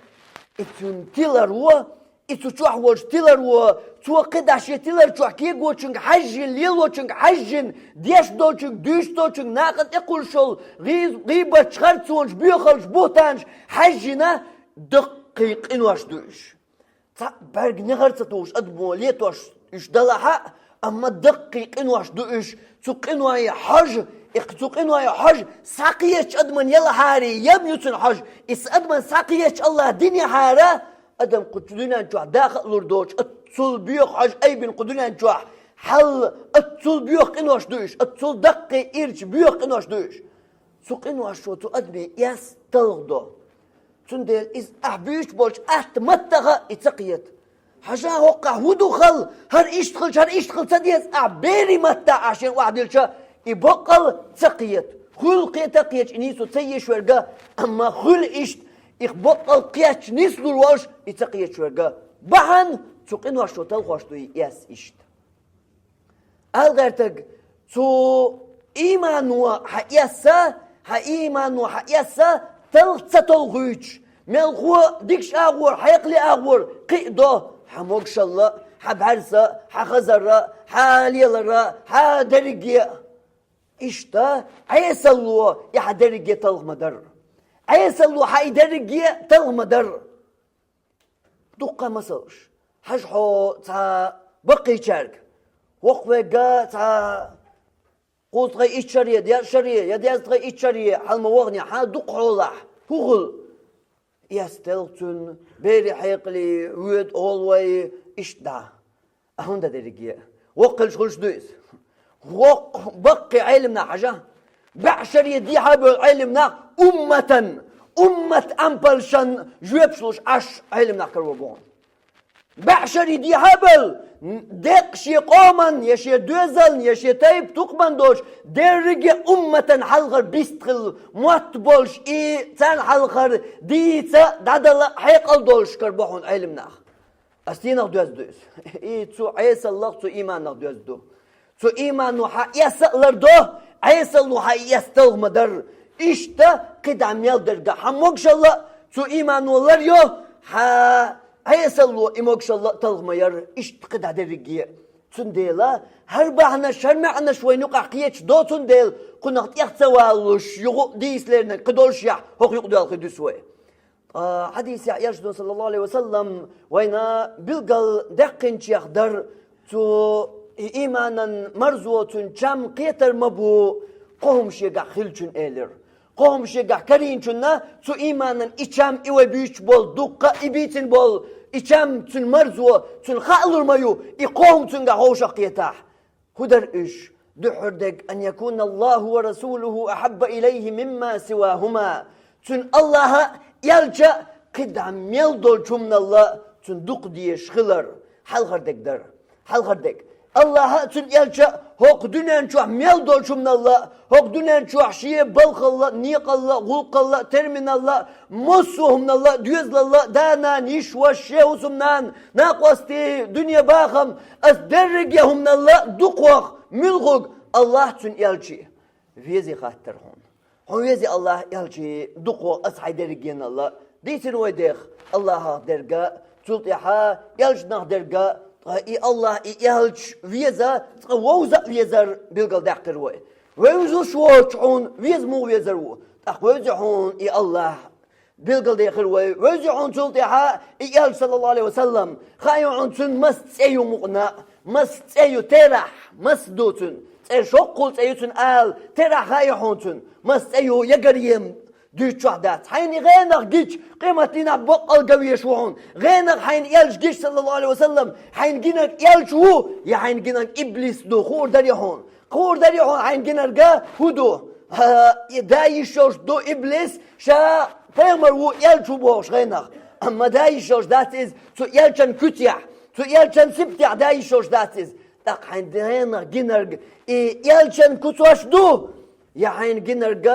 И цуьнан тиларо, и цу чохь волчу тиларо, цо кхидӀа шен тилар чохь кегочуьнга хьаьжжина, лелочуьнга хьаьжжина, деш долчуьнга, дуьйцуш долчуьнга, накъан тӀекхуьллуш йолу гӀийз-, гӀийбаташ, харцонаш, боьхаллаш, бухтанаш хьаьжжина, даккхий къинош ду уьш. Цхьаъ бӀаьрг негӀар ца тухуш адамо летош уьш далахь а, амма даккхий къинош ду уьш. Цу къинойн хьожа, и цу къинойн хьожа схьакхетачу адаман ялахьара ем ю цуьнан хьожа. Иза адаман схьакхетачу Аллаха динехьара, адам кху дуьнен чохь даха а лур доцуш, аццул боьха хьожа айбина кху дуьнен чохь, хьал аццул боьха къинош ду уьш, аццул даккхий ирча боьха къинош ду уьш. Цу къиношо цу адаман эс талхадо. Цундела иза ахь буьйцуш болчу атта маттаха и ца кхета. Хьажа, хӀокхахь хӀун ду хала? ХӀара иштта хилча, хӀара иштта хила ца деза, ахь берийн маттахь ахь шена охьадиллича, и баккъал ца кхета. Хуьлу кхета а кхеташ, и нийсо ца езаш верг, амма хуьлу иштта, и баккъал кхеташ нислур волуш, и ца кхеташ верг. Бахьана цу къиношо талхош ду и эс иштта. Ала гӀертарг, цу иймано хьан эсса, хьан иймано хьан эсса талха ца толхуьйтуш, мелхо дикачу агӀор, хьекъале агӀор кхиадо хьан могушалла, хьан бӀаьрса, хьан хазарра, хьан лелара, хьан дерриге а. Иштта Ӏесалло и хьан дерриге талха ма дарра. Ӏесалло хьан и дерриге талха ма дарра. Дуккха масалш. Хьажа хьо цхьа баккхийчаьрга. ВоккхавегӀа цхьа кхузткъе итт шаре, дезткъе шаре, я дезткъе итт шаре хьалма вахана, хьан дукха хьолахь, хӀун хуьлу? Эс телха цуьнан, берийн хьекъале, воьду гӀолвай, иштта дӀа. А хӀунда дерриге? Воккха хилча хуьлуш ду иза? Воккха, баккхий Ӏелам нах хьажа. БӀе шаре дехьа а бевлла Ӏелам нах умматан, уммат ампалшан жоьпаш луш Ӏаш Ӏелам нах каро боху. БӀе шаре дехьа а бевлла, деккъа шен къоман, я шен доьзална, я шен тайп-тукхаман долуш, дерриге умматан хьалхара бистхилла мотт болуш, и царна хьалхара дийца дӀадала хьекъал долуш каро боху Ӏелам нах. Ас стенах доьзна ду иза? И цу Ӏесаллах, цу ийманах доьзна ду. Цу иймано хьан эс а лардо, Ӏесалло хьан эс талха ма дарра. Иштта кхидӀа мел дерг а хьан могушалла, цу иймано ларйо, хьан Ӏесалло и могушалла а талха ма ярра. Иштта кхидӀа дерриге а. Цундела хӀара бахьанаш, хӀара маьӀнаш вайна юкъахь кхеташ доцун дела, кхунах тӀех ца валалуш, юха а дийца леринарг кхидолушехь, хӀокху юкъадоьлхур дуьсу вай. Ткъа хьадисехь Элчано, саллаллаху Ӏалайхи ва саллам, вайна билггал даьккхинчех дара цу и ийманан марзо, цуьнан чам кхетар ма бу, кхо хӀума шегахь хиллачун элира. Кхо хӀума шегахь карийначунна цу ийманан и чам, и вай буьйцуш болу дуккха, и бийцина болу и чам, цуьнан марзо, цуьнан хаалур ма ю, и кхо хӀума цуьнгахь ховшах кхетахь. ХӀун дара уьш? Дуьххьара дерг: «أن يكون الله ورسوله أحب إليه مما سواهما». Цуьнан АллахӀ а, элча а кхидӀа мел долчу хӀуманал а цунна дукха дезаш хилар. Хьалхара дерг дара. Хьалхара дерг. АллахӀ а, цуьнан элча а хӀокху дуьнен чохь мел долчу хӀуманал а, хӀокху дуьнен чохь шен балхал а, некъал а, гӀуллакхал а, терминал а, массо а хӀуманал а, доьзалал а, да-нана, йиша-ваша, шен хӀусамнана, накъостий, дуьне, бахам, ас дерриге а хӀуманал а дукхох, муьлхарг? АллахӀ а, цуьнан элча а. Везий хаттар хьуна. Хьуна везий АллахӀ а, элча а, дукхох ас хьайн дерригенал а? Дийцина вай дех АллахӀах дерг а, цул тӀаьхьа элчанах дерг а, ткъа и АллахӀ, и элча веза, цкъа вовза а везар билгалдаьккхира вай. Вевзаш воцуш хьуна веза муха везар ву? ТӀаккха вевзий хьуна и АллахӀ? Билгалдехира вай, вевзий хьуна цул тӀаьхьа и элча, саллаллаху Ӏалайхи ва саллам, хаьий хьуна цуьнан маса цӀе ю мукъана а, маса цӀе ю терахь, маса ду цуьнан цӀе, шоккхул цӀе ю цуьнан ала, терахь хаьий хьуна цуьнан маса цӀе ю, ягаръем дуьйцучохь дац. Хьайна и гӀенах гича, къематдийнахь баккъал ган везаш ву хьуна. ГӀенах хьайна элча гича, саллаллаху Ӏалайхи ва саллам, хьайна гинарг элча ву, я хьайна гинарг иблис ду, хуур дарий хьуна? Хуур дарий хьуна хьайна гинарг хӀун ду? ХӀа, и да йиш йолуш ду иблис, ша пайхамар ву, элча ву бохуш гӀенах. Амма да йиш йолуш дац иза цу элчан куьцехь, цу элчан сибатехь да йиш йолуш дац иза. ТӀаккха хьайна гӀенах гинарг и элчан куьцаш ду, я хьайна гинарг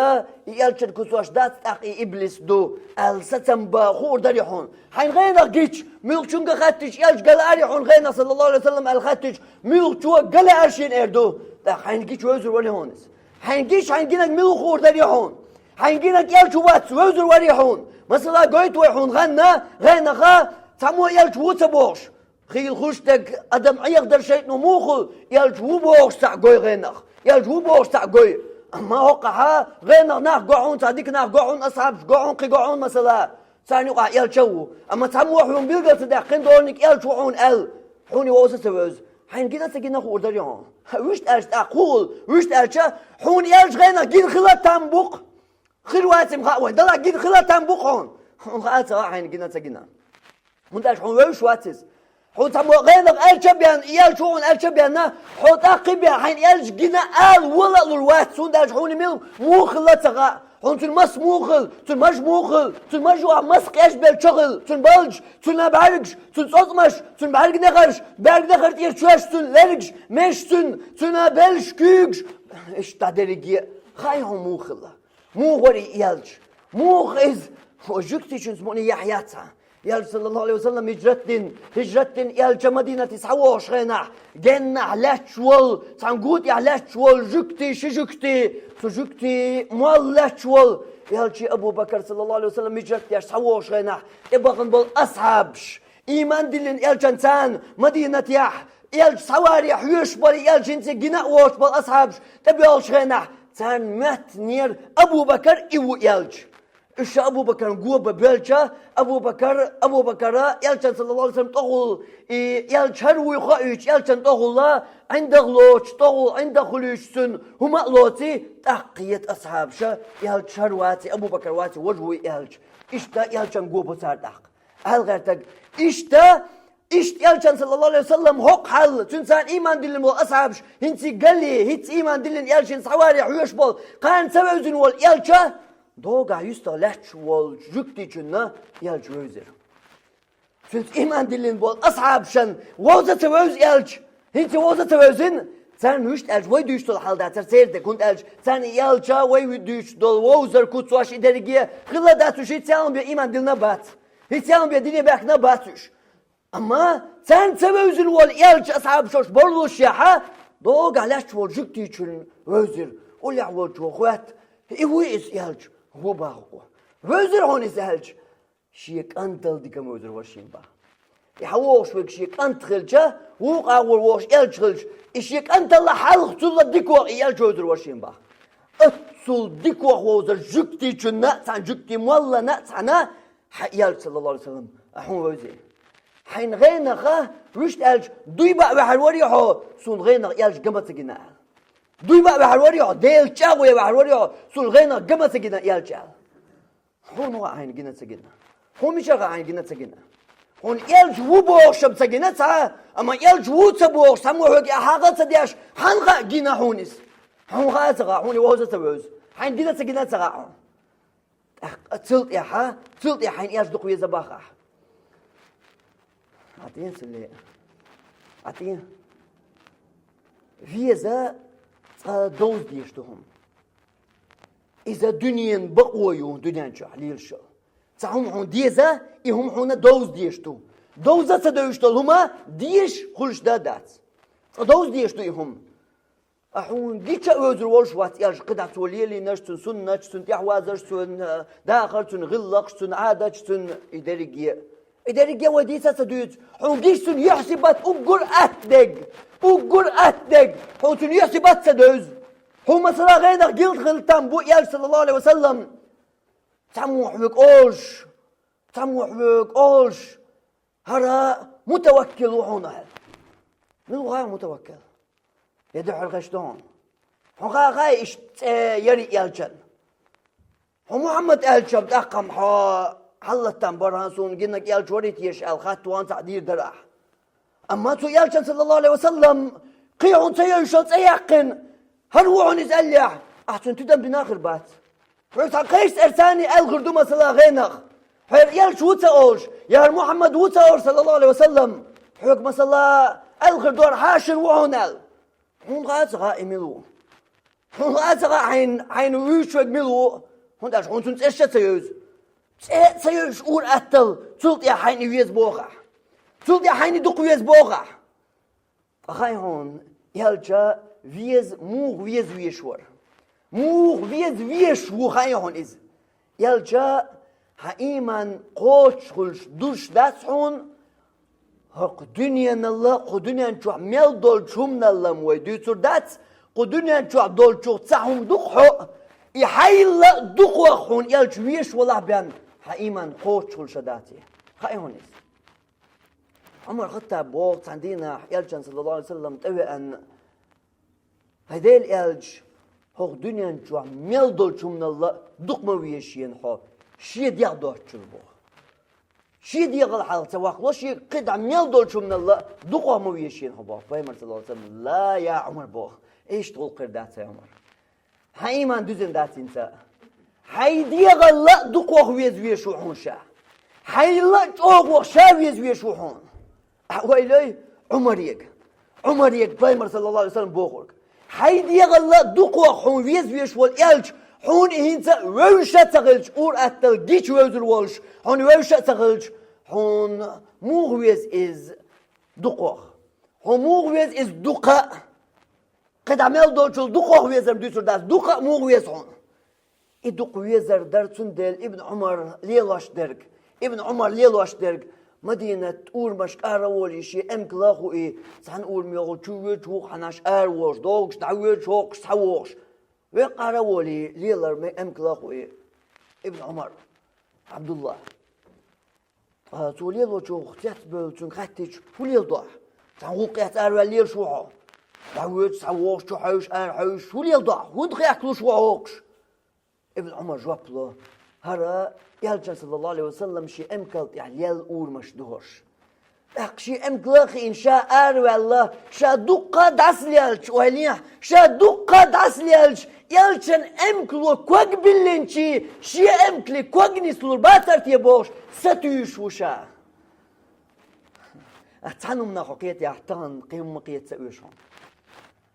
и элчан куьцаш дац, тӀаккха и иблис ду, аьлла сацам бан хуур дарий хьуна? Хьайна гӀенах гича, муьлххачуьнга хаттича, элча ган лаарий хьуна гӀенах, саллаллаху Ӏалайхи ва саллам, аьлла хаттича, муьлххачо ган лаьара шена эр ду? ТӀаккха хьайна гича вевзар варий хьуна иза? Хьайна гича, хьайна гинарг мила хуур дарий хьуна? Хьайна гинарг элча ву, вац, вевзар варий хьуна? Масала, гойту вай хьуна гӀанна, гӀенах цхьаммо элча ву ца бохуш. Хийла хуьлуш дерг адам Ӏехадар шайтӀано муха хуьлу, элча ву бохуш цхьаъ гой гӀенах. Элча ву бохуш цхьаъ гой. Амма хӀокхахь гӀенах нах го хьуна, цхьа дика нах го хьуна, асхьабаш го хьуна, кхин го хьуна, масала, царна юкъахь элча а ву. Амма цхьаммо хьуна билгал ца даьккхина, доланиг элча ву хьуна аьлла, хьуна вовза а ца вевза, хьайна гина а ца гина хуур дарий хьуна? Вуьшта аьлча тӀаккха хӀун хуьлу? Вуьшта аьлча, хьуна элча гӀенах гина хила а там бу-кх. Хир вац-м хаьа вайн, далахь гина хила а там бу-кх хьуна. Хьуна хаа а ца хаьа хьайна гина а ца гина. ХӀунда аьлча хьуна вевзаш вац иза. Хьуна цхьаммо гӀенах элча а бен, и элча ву хьуна элча а бен, хьо тӀаккха а бен, хьайна элча гина ала вола а лур вац, хӀунда аьлча хьуна мила муха хилла а ца хаьа. Хьуна цуьнан маса муха хилла, цуьнан мажа муха хилла, цуьнан мажа юкъахь маса къеш белла чо хилла, цуьнан балдаш, цуьнан бӀаьргаш, цуьнан цӀоцкъамаш, цуьнан бӀаьрганегӀарш, бӀаьрганегӀар тӀера чоьш, цуьнан лергаш, меш цуьнан, цуьнан беллаш, куьйгаш. Иштта дерриге а хаьий хьуна муха хилла? Муха вара и элча? Муха иза? Хьо жуьгтичуьнца мукъане яхь яц хьан? Элча, саллаллаху Ӏалайхи ва саллам, хиджрат дина, хиджрат дина элча Мадинате схьавогӀуш хенахь, геннахь лаьтташ волу, цхьана гутехь лаьтташ волу жуьгти, ши жуьгти, цу жуьгти молла лаьтташ волу. Элча, Абу Бакар, саллаллаху Ӏалайхи ва саллам, хиджрат деш схьавогӀуш хенахь, тӀебахана болу асхьабаш, ийман диллина элчанца, Мадинатехь элча схьаваре хьоьжуш болу, элчанца гина а воцуш болу асхьабаш тӀебоьлхуш хенахь, царна моьттинера Абу Бакар и ву элча. Уьш ша Абу Бакарна го бан боьлча, Абу Бакар, Абу Бакара элчан, саллаллаху Ӏалайхи ва саллам, тӀехула, и элча хӀара вуй хоуьйтуш, элчан тӀехула, ӀиндагӀ лоцуш, тӀехула ӀиндагӀ хуьлуьйтуш цуьнан, хӀума а лоций, тӀаккха хета асхьабаша, элча хӀара ваций, Абу Бакар ваций, важа вуй элча. Иштта элчан го бо цара тӀаккха. Аьлла гӀертарг: иштта, иштта элчан, саллаллаху Ӏалайхи ва саллам, хӀокху хьал, цуьнца ийман диллина болу асхьабаш, хӀинца гали, хӀинца ийман диллина элчанца схьаваре хьоьжуш болу, кхана ца вевзина волу элча, догахь юьстах лаьтташ волчу жуьгтичунна элча вевзира. Цуьнца ийман диллина болу асхьабашна вовза а ца вевза элча, хӀинца вовза а ца вевзина, царна вуьшта аьлча вай дуьйцуш долу хьал дацара церан дерг, хӀунда аьлча царна и элча, вай дуьйцуш долу вовзар, куц, ваш и дерриге хилла дац уьш, хӀинца цхьа а бен ийман диллина а бац. ХӀинца цхьа а бен дине баьхкина а бац уьш. Амма царна ца вевзина волу элча асхьабашна борлушехь, догахь лаьтташ волу жуьгтичунна вевзира. Уллехь волчо хоьтту: «И вуй иза элча?» «ХӀун боху-кх?» «Вевзира хьуна иза элча». «Шен кӀантал дика вевзира ваша шен баха». И хьан вогӀуш верг шен кӀант хилча, вукху агӀор вогӀуш элча хилча, и шен кӀанталла хьалха цулла дикох и элча вевзира ваша шен баха. Оццул дикох вовзар жуьгтичунна а цхьана, жуьгти моллана а цхьана, хьан элча, саллаллаху Ӏалайхи ва саллам, а хьуна вевзий? Хьайна гӀенаха, вуьшта аьлча, дуй баа ваьхьар варий хьо, суна гӀенах элча ган ма ца гина аьлла. Дуй баа ваьхьар варий хьо, Делаца чӀагӀо ян ваьхьар варий хьо, суна гӀенах ган ма ца гина элча аьлла. Хьуна хаьа хьайна гина а ца гина? Хьуна мичара хаьа хьайна гина а ца гина? Хьуна элча ву бохуш-м ца гина цхьа, амма элча ву ца бохуш, цхьаммо хьоьга хьагӀ ца деш, хьан хаьа гина хьуна иза? Хьуна хаьа ца хаьа, хьуна и вовза ца вевза. Хьайна гина ца гина ца хаьа хьуна. ТӀаккха цул тӀаьхьа, цул тӀаьхьа хьайна элча дукха веза боху ахь. Ӏа тӀе ца ле. Ӏа тӀе. Веза цкъа довза дезаш ду хӀума. Иза дуьненан бакъо ю дуьнен чохь лелаш йолу. Цхьа хӀума хьуна деза, и хӀума хьуна довза дезаш ду. Довза ца девзаш долу хӀума дезаш хуьлуш дан дац. Цкъа довза дезаш ду и хӀума. Ткъа хьуна гича а вевзар волуш вац элча, кхидӀа цо лелийнарш, цуьнан суннаташ, цуьнан тӀаьхьавазарш, цуьнан, э, дахар, цуьнан гӀиллакхаш, цуьнан Ӏадаташ, цуьнан и дерриге. И дерриге вай дийца а ца дуьйцу. Хьуна гича цуьнан юьхь-сибат уггар а аттаниг, уггар а аттаниг. Хьуна цуьнан юьхь-сибат ца девза. Хьуна, масала, гӀенах гилта хила там бу элча, саллаллаху Ӏалайхи ва саллам. Цхьаммо хьоьга олуш, цхьаммо хьоьга олуш, хӀара мутаваккил ву хьуна аьлла. Мила ву хьан мутаваккил? Я дуьхьал хезаш ду хьуна. Хьуна хаьа, хаьа иштта цӀе яра и элчан. Хьо Мухьаммад аьлча-м тӀаккха-м хьо хьаллаттам бара, хьан суна гинарг элча варий теша аьлла хатта ван цхьаъ дийр дара ахь. Амма цу элчан, саллаллаху Ӏалайхи ва саллам, кхин хьуна ца йовзаш йолу цӀе яьккхина, хӀара ву хьуна иза аьллехь, ахь цунна тидам бина хир бац. Хьоьга цхьа кхечу цӀерца а аьлла хир ду, масала, гӀенах. Хьера элча ву ца олуш, я хӀара Мухьаммад ву ца олуш, саллаллаху Ӏалайхи ва саллам, хьоьга, масала, аьлла хир ду, хӀара хьаша ву хьуна аьлла. Хьуна хаьа ца хаьа и мила ву? Хьуна хаьа ца хаьа хьайна, хьайна вуьйцуш верг мила ву? ХӀунда аьлча хьуна цуьнан цӀерш а ца йовза. ЦӀе а ца йовзаш ур-атталла, цул тӀаьхьа хьайна и веза боху ахь. Цул тӀаьхьа хьайна и дукха веза боху ахь. Ткъа хаьа хьуна, элча веза, муха веза везаш вара? Муха веза везаш ву хаьа хьуна иза? Элча, хьан ийман кхочуш хуьлуш дузуш дац хьуна, хӀокху дуьненалла, кху дуьнен чохь мел долчу хӀуманалла-м вай дуьйцур дац, кху дуьнен чохь долчух цхьа хӀума ду-кх хьо, и хьайла а дукхох хьуна элча везаш валахь бен, хьан ийман кхочуш хуьлуш дац и. Хаьа хьуна иза? Ӏумар Хаттаб боху цхьана дийнахь элчан, саллаллаху Ӏалайхи ва саллам, тӀевеана: «ХӀай Делан элча, хӀокху дуьнен чохь мел долчу хӀуманалла дукха ма веза шена хьо, шен дегӀ доцучул», – боху. Шен дегӀал хьалха ца ваккхало, шен кхидӀа мел долчу хӀуманалла дукхох ма веза шена хьо, боху. Пайхамар, саллаллаху Ӏалайхи ва саллам: «Ла, я Ӏумар», – боху. Иштта гӀуллакх хир дац, я Ӏумар. Хьан ийман дуьзина дац хӀинца? Хьайн дегӀалла а дукхох веза везаш ву хьуна ша. Хьайла а чӀогӀох ша веза везаш ву хьуна. Ахьа ойла йой Ӏумарега. Ӏумарега Пайхамар, саллаллаху Ӏалайхи ва саллам, бохург. Хьайн дегӀалла а дукхох хьуна веза везаш волу элча, хьуна и хӀинца а вевзаш а ца хилча, ур-атталла гича вевзар волуш, хьуна вевзаш а ца хилча, хьуна муха веза иза дукхох? Хьуна муха веза иза дукха а? КхидӀа мел долчул дукхох везар-м дуьйцур дац, дукха а муха веза хьуна? И дукха везар дара, цундела Ибн Ӏумар лелош дерг, Ибн Ӏумар лелош дерг, Мадинат урамашка ара а волий, шен эмкала а хуий, цхьана ураме йогӀу чу воьдуш, вукху хьанаш ара а волуш, догӀуш дӀавоьдуш, воккхуш схьавогӀуш. Веккъа ара а волий, лелар ме-, эмкала а хуий Ибн Ӏумар, Ӏабдулла. Ткъа цо лелочух цецбевлла цуьнга хаьттича, хӀун леладо ахь? Цхьана гӀуллакхехь араваьлла лелаш ву хьо? ДӀавоьдуш, схьавогӀуш, чухьевсуш, арахьевсуш, хӀун леладо ахь? ХӀунда хехкалуш ву хьо воккхуш? Ибн Ӏумар жоп ло: хӀара элчан, саллаллаху Ӏалайхи ва саллам, шен эмкал тӀехь лелла урамаш ду хӀорш. ТӀаккха шен эмкала а хиъна, ша араваьлла, ша дуккха а дӀасалелча, ойла ехьа, ша дуккха а дӀасалелча, элчан эмкало ког биллинчий, шен эмкале ког нислур бацара те бохуш, сатуьйсуш ву ша. Ткъа цхьана хӀуманах хьо кхетахь, тахана кхин хӀума кхета ца оьшу хьуна.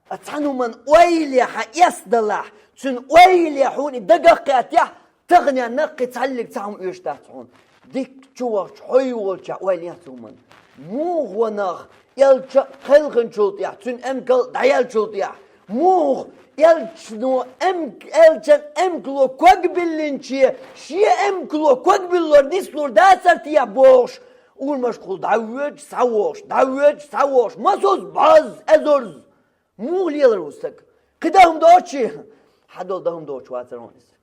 Ткъа цхьана хӀуманна ойла хьан эцна далахь, цуьнан ойла хьуна и дагах кхетахь, таханенна кхин цхьаллиг цхьа хӀума оьшуш дац хьуна. Дикка чу вахча, хьо йолчохь ойла ехьа цу хӀуманна. Муха ванах, элча а кхелхинчул тӀехь, цуьнан эмкал а дӀаелчул тӀехь, муха элчано эм-, элчан эмкало ког биллинче, шен эмкало ког биллор нислур дацара те бохуш, урамашкахула дӀавоьдуш, схьавогӀуш, дӀавоьдуш, схьавогӀуш, масазза, бӀозза, эзарзза. Муха лелар ву стаг? Кхин дан хӀума доцучий? Хьан долу дан хӀума доцуш вацара хьуна иза?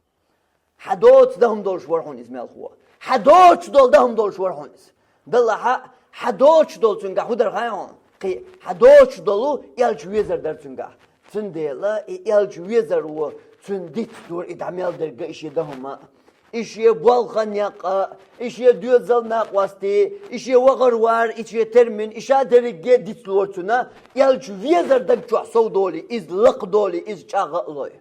Хьан доцу дан хӀума долуш вара хьуна иза мелхо? Хьан доцуш долу дан хӀума долуш вара хьуна иза? Далла хьан, хьан доцуш долу цуьнгахь хӀун дара хаьа хьуна? Кхин хьан доцуш долу элча везар дара цуьнгахь. Цундела и элча везар ву, цуьнан диц дора и дӀа мел дерг а, и шен дан хӀума а. И шен болх а, некъ а, и шен доьзал, накъостий, и шен вахар-вар, и шен термин, и ша дерриге дицлора цунна, элча везар даг чохь сов долий, иза лакха долий, иза чӀагӀа а лой.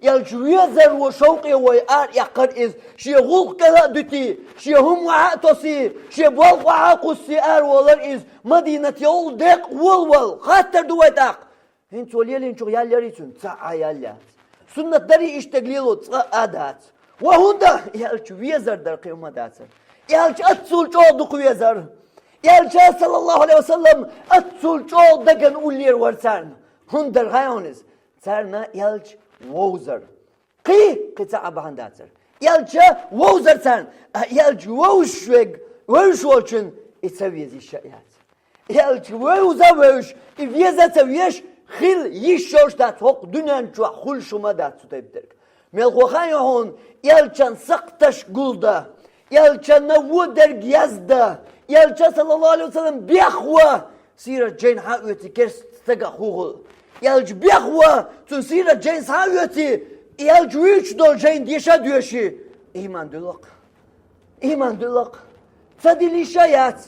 Элча везар ву шовкъе вой ара эккхар иза, шен гӀуллакх кӀела а дуьтий, шен хӀума охьа а тосий, шен болх охьа а кхуссий араволар иза, Мадинате йолу декъа волавала, хаттар ду вай тӀаккха. ХӀинца цо лелийначух ял ярий цуьнан? Цхьа а ял яц. Суннат дарий иштта дерг лело? Цкъа а дац. Ва хӀунда? Элча везар дара, кхин хӀума дацара. Элча аццул чӀогӀа дукха везара. Элча, саллаллаху Ӏалайхи ва саллам, аццул чӀогӀа дагана уллера вара царна. ХӀунда дара хаьий хьуна иза? Царна элча вовзара. Кхин, кхин цхьа а бахьана дацара. Элча вовзара царна, а элча вовзаш верг, вевзаш волчун и ца веза йиш а яц. Элча вевза а вевзаш, и веза а ца везаш, хила йиш йолуш дац, хӀокху дуьнен чохь хуьлуш хӀума а дац цу тайпа дерг. Мелхо хаьий хьуна, элчан сакхташ гулдан, элчанна вон дерг яздан, элча, саллаллаху Ӏалайхи ва саллам, бехван, сират жайна схьа а оьций, керста стагах хӀун хуьлу. Элча бехван, цуьнан сират жайна схьа а оьций, элча вуьйцуш долу жайна деша а доьший, ийман дуьллу-кх. Ийман дуьллу-кх. Ца дилла йиш а яц.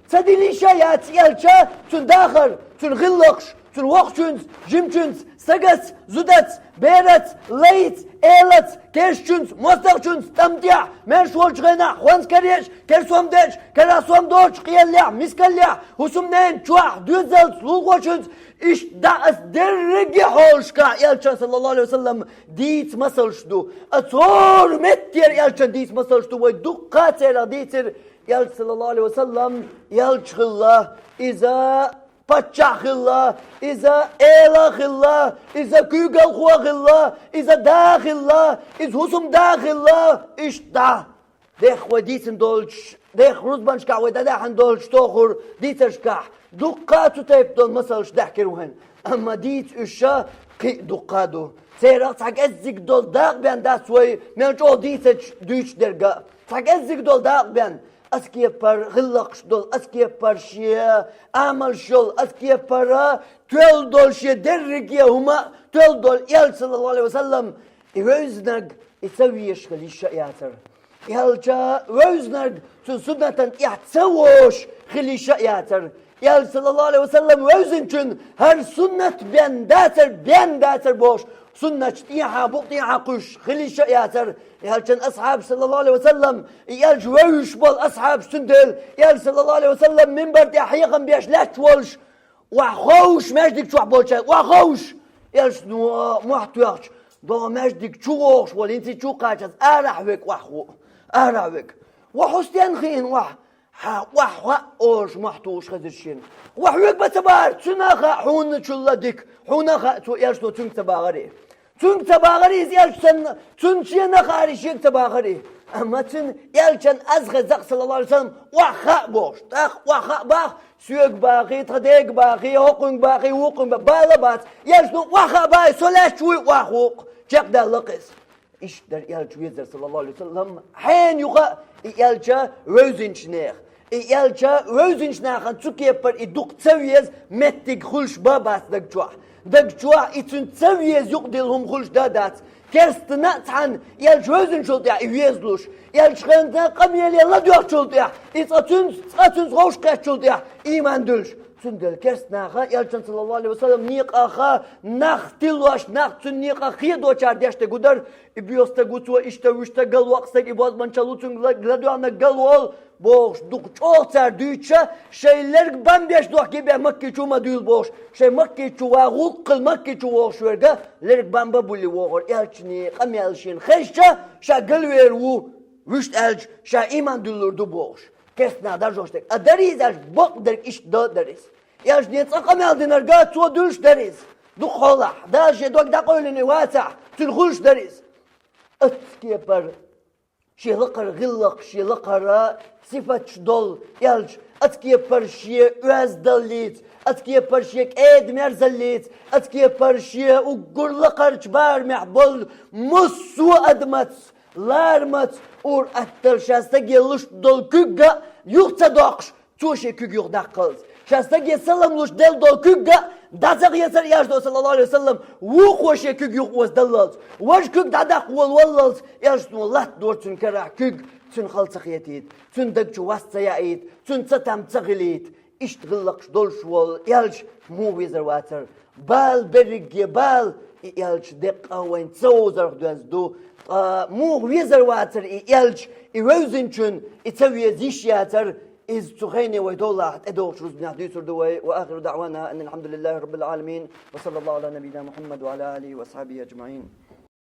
Ца дилла йиш а яц элча, цуьнан дахар, цуьнан гӀиллакхаш, цуьнан воккхачуьнца, жимачуьнца, стагаца, зудаца, бераца, лайца, элаца, керстачуьнца, мостагӀчуьнца, тӀам тӀехь, маьрша волчу хенахь, хӀонс карийча, керстам дечу, карахь сом доцучу къеллехь, мискаллехь, хӀусамненан чохь, доьзалца, лулахочуьнца, иштта дӀа ас дерриге хьолашкахь элчан, саллаллаху Ӏалайхи ва саллам, дийца масалш ду. Ас хӀора меттера элчан дийца масалш ду, вай дуккха а церах дийцира, элча, саллаллаху Ӏалайхи ва саллам, элча хилла, иза паччахь хилла, иза эла хилла, иза куьйгалхо хилла, иза да хилла, иза хӀусамда хилла, иштта дӀа. Дехха вай дийцина долчу, дехха рузбанашкахь вай дӀадаьхьна долчу тохур дийцаршкахь, дуккха а цу тайпа долу масалш даьхкира вайна. Амма дийца уьш ша кхин а дуккха а ду. Церах цхьа кӀеззиг долу дакъа бен дац вай, мел чӀогӀа дийцачу дуьйцуш дерг а. Цхьа кӀеззиг долу дакъа бен, ас кепара гӀиллакхаш долу, ас кепара шен амалш йолу, ас кепара тоьлла долу шен дерриге хӀума а тоьлла долу элча, саллаллаху Ӏалайхи ва саллам, и вевзинарг и ца везаш хила йиш а яцара. Элча вевзинарг цуьнан суннатан тӀехь ца вогӀуш хила йиш а яцара. Элча, саллаллаху Ӏалайхи ва саллам, вевзинчун хӀара суннат бен дацара, бен дацара бохуш, суннаташ тӀехьа, букъ тӀехьа кхуьссуш хила йиш а яцара. Элчан асхьабаш, саллаллаху Ӏалайхи ва саллам, и элча вевзаш болу асхьабаш, цундела элча, саллаллаху Ӏалайхи ва саллам, минбар тӀехь хьехам беш лаьтташ волуш, охьаховш, маьждиг чохь болчара охьаховш, элчано мохь тоьхча, догӀу маьждиг чу вогӀуш волу, хӀинца чу кхачаза арахь вега охьахуу, арахь вега. Ва хьо стенна хиъна охьа? Хьан охьа хаьа олуш мохь тухуш хезира шена. Ва хьоьга бан ца бахара, цуьнан а хаьа хьуначул а дика, хьуна а хаьа, цо элчано цуьнга ца бахара. Цуьнга ца бахара иза элча санна, цунна шена а хаьара, шега ца бахара. Амма цуьнан элчан аз хеза-кх, саллаллаху Ӏалайхи ва саллам, охьа хаьа бохуш, тӀаккха охьа хаьа баха, соьга бахий, тхан дега бахий, хӀокхуьнга бахий, вукхуьнга бахий, бала а бац. Элчано охьа хаьа бахий, со лаьтташ вуй, охьахуу-кх, чекхдаьлла-кх иза. Иштта дара элча везар, саллаллаху Ӏалайхи ва саллам, хьенан юкъа а и элча вевзинчу нехан. И элча вевзинчу нахана цу кепара и дукха ца веза меттиг хуьлуш бан бац даг чохь. Даг чохь и цуьнан ца веза юкъадилла хӀума хуьлуш дан а дац. Керстана а цхьаьна элча вевзинчул тӀаьхьа и везалуш, элча хенна къамеле ладоьгӀучул тӀаьхьа, и цкъа цуьнца, цкъа цуьнца вовшах кхеттачул тӀаьхьа, ийман дуьллуш. Цундела керста наха элчан, саллаллаху Ӏалайхи ва саллам, некъаха нах тиллош, нах цуьнан некъах хедочара деш дерг хӀун дара? И боьха стаг ву цо, иштта ву, иштта галвоккху стаг, и бозбанчалла ву, цуьнга ла-, ладоьгӀна галволу, бохуш, дукха чӀогӀа цара дуьйцуша, шайн лерг бан беш дохке бен Макки чу ма дуьйла бохуш, шайн Макки чу ван гӀуллакх хила Макки чу вогӀуш верга, лерг бан бан булли вогӀура, элчане къамел шена хезча, ша галвер ву, вуьшта аьлча, ша ийман дуьллур ду бохуш. Керста наха даржош дерг. А дарий иза аьлча, бакъ дерг иштта дан а дара иза. Элчане цкъа къамел динарга цо дуьллуш дара иза. Дукха хьолахь, Дала шен дог дӀакъевлина и вацахь, цуьнан хуьлуш дара иза. Ацкепара шен лакхара гӀиллакх, шен лакхара сифаташ долу элча, ацкепара шен оьздаллица, ацкепара шен кӀеда-мерзаллица, ацкепара шен уггар лакхарчу барамехь болу массо а адамаца, ларамаца, ур-атталла ша стаге луш долу куьг а юха ца доккхуш, цо шен куьг юха даккхалц. Ша стаге салам луш делла долу куьг а ДӀа ца хецар, Элчано, саллаллаху Ӏалайхи ва саллам, вукхо шен куьг юха оцу даллалц, важа куьг дӀадаккха волаваллалц, Элчано латтадора цуьнан карахь куьг, цуьнан хала ца хетийта, цуьнан даг чу вас ца яийта, цуьнан цатам ца хилийта. Иштта гӀиллакхаш долуш волу Элча муха везар вацара? Бала берриге бала и Элча деккъа а вайна ца вовзарх доьзна ду. Ткъа муха везар вацара и Элча, и вевзинчун и ца веза йиш яцара? Иза цу хене вай товлахь тӀедогӀучу рузбанехь дуьйцур ду вай. Ва ахиру даӀвана анил хьамдулиллахи раббил Ӏаламин. Ва саллаллаху Ӏала набийина Мухьаммад ва Ӏала алихи ва асхьабихи аджмаӀин.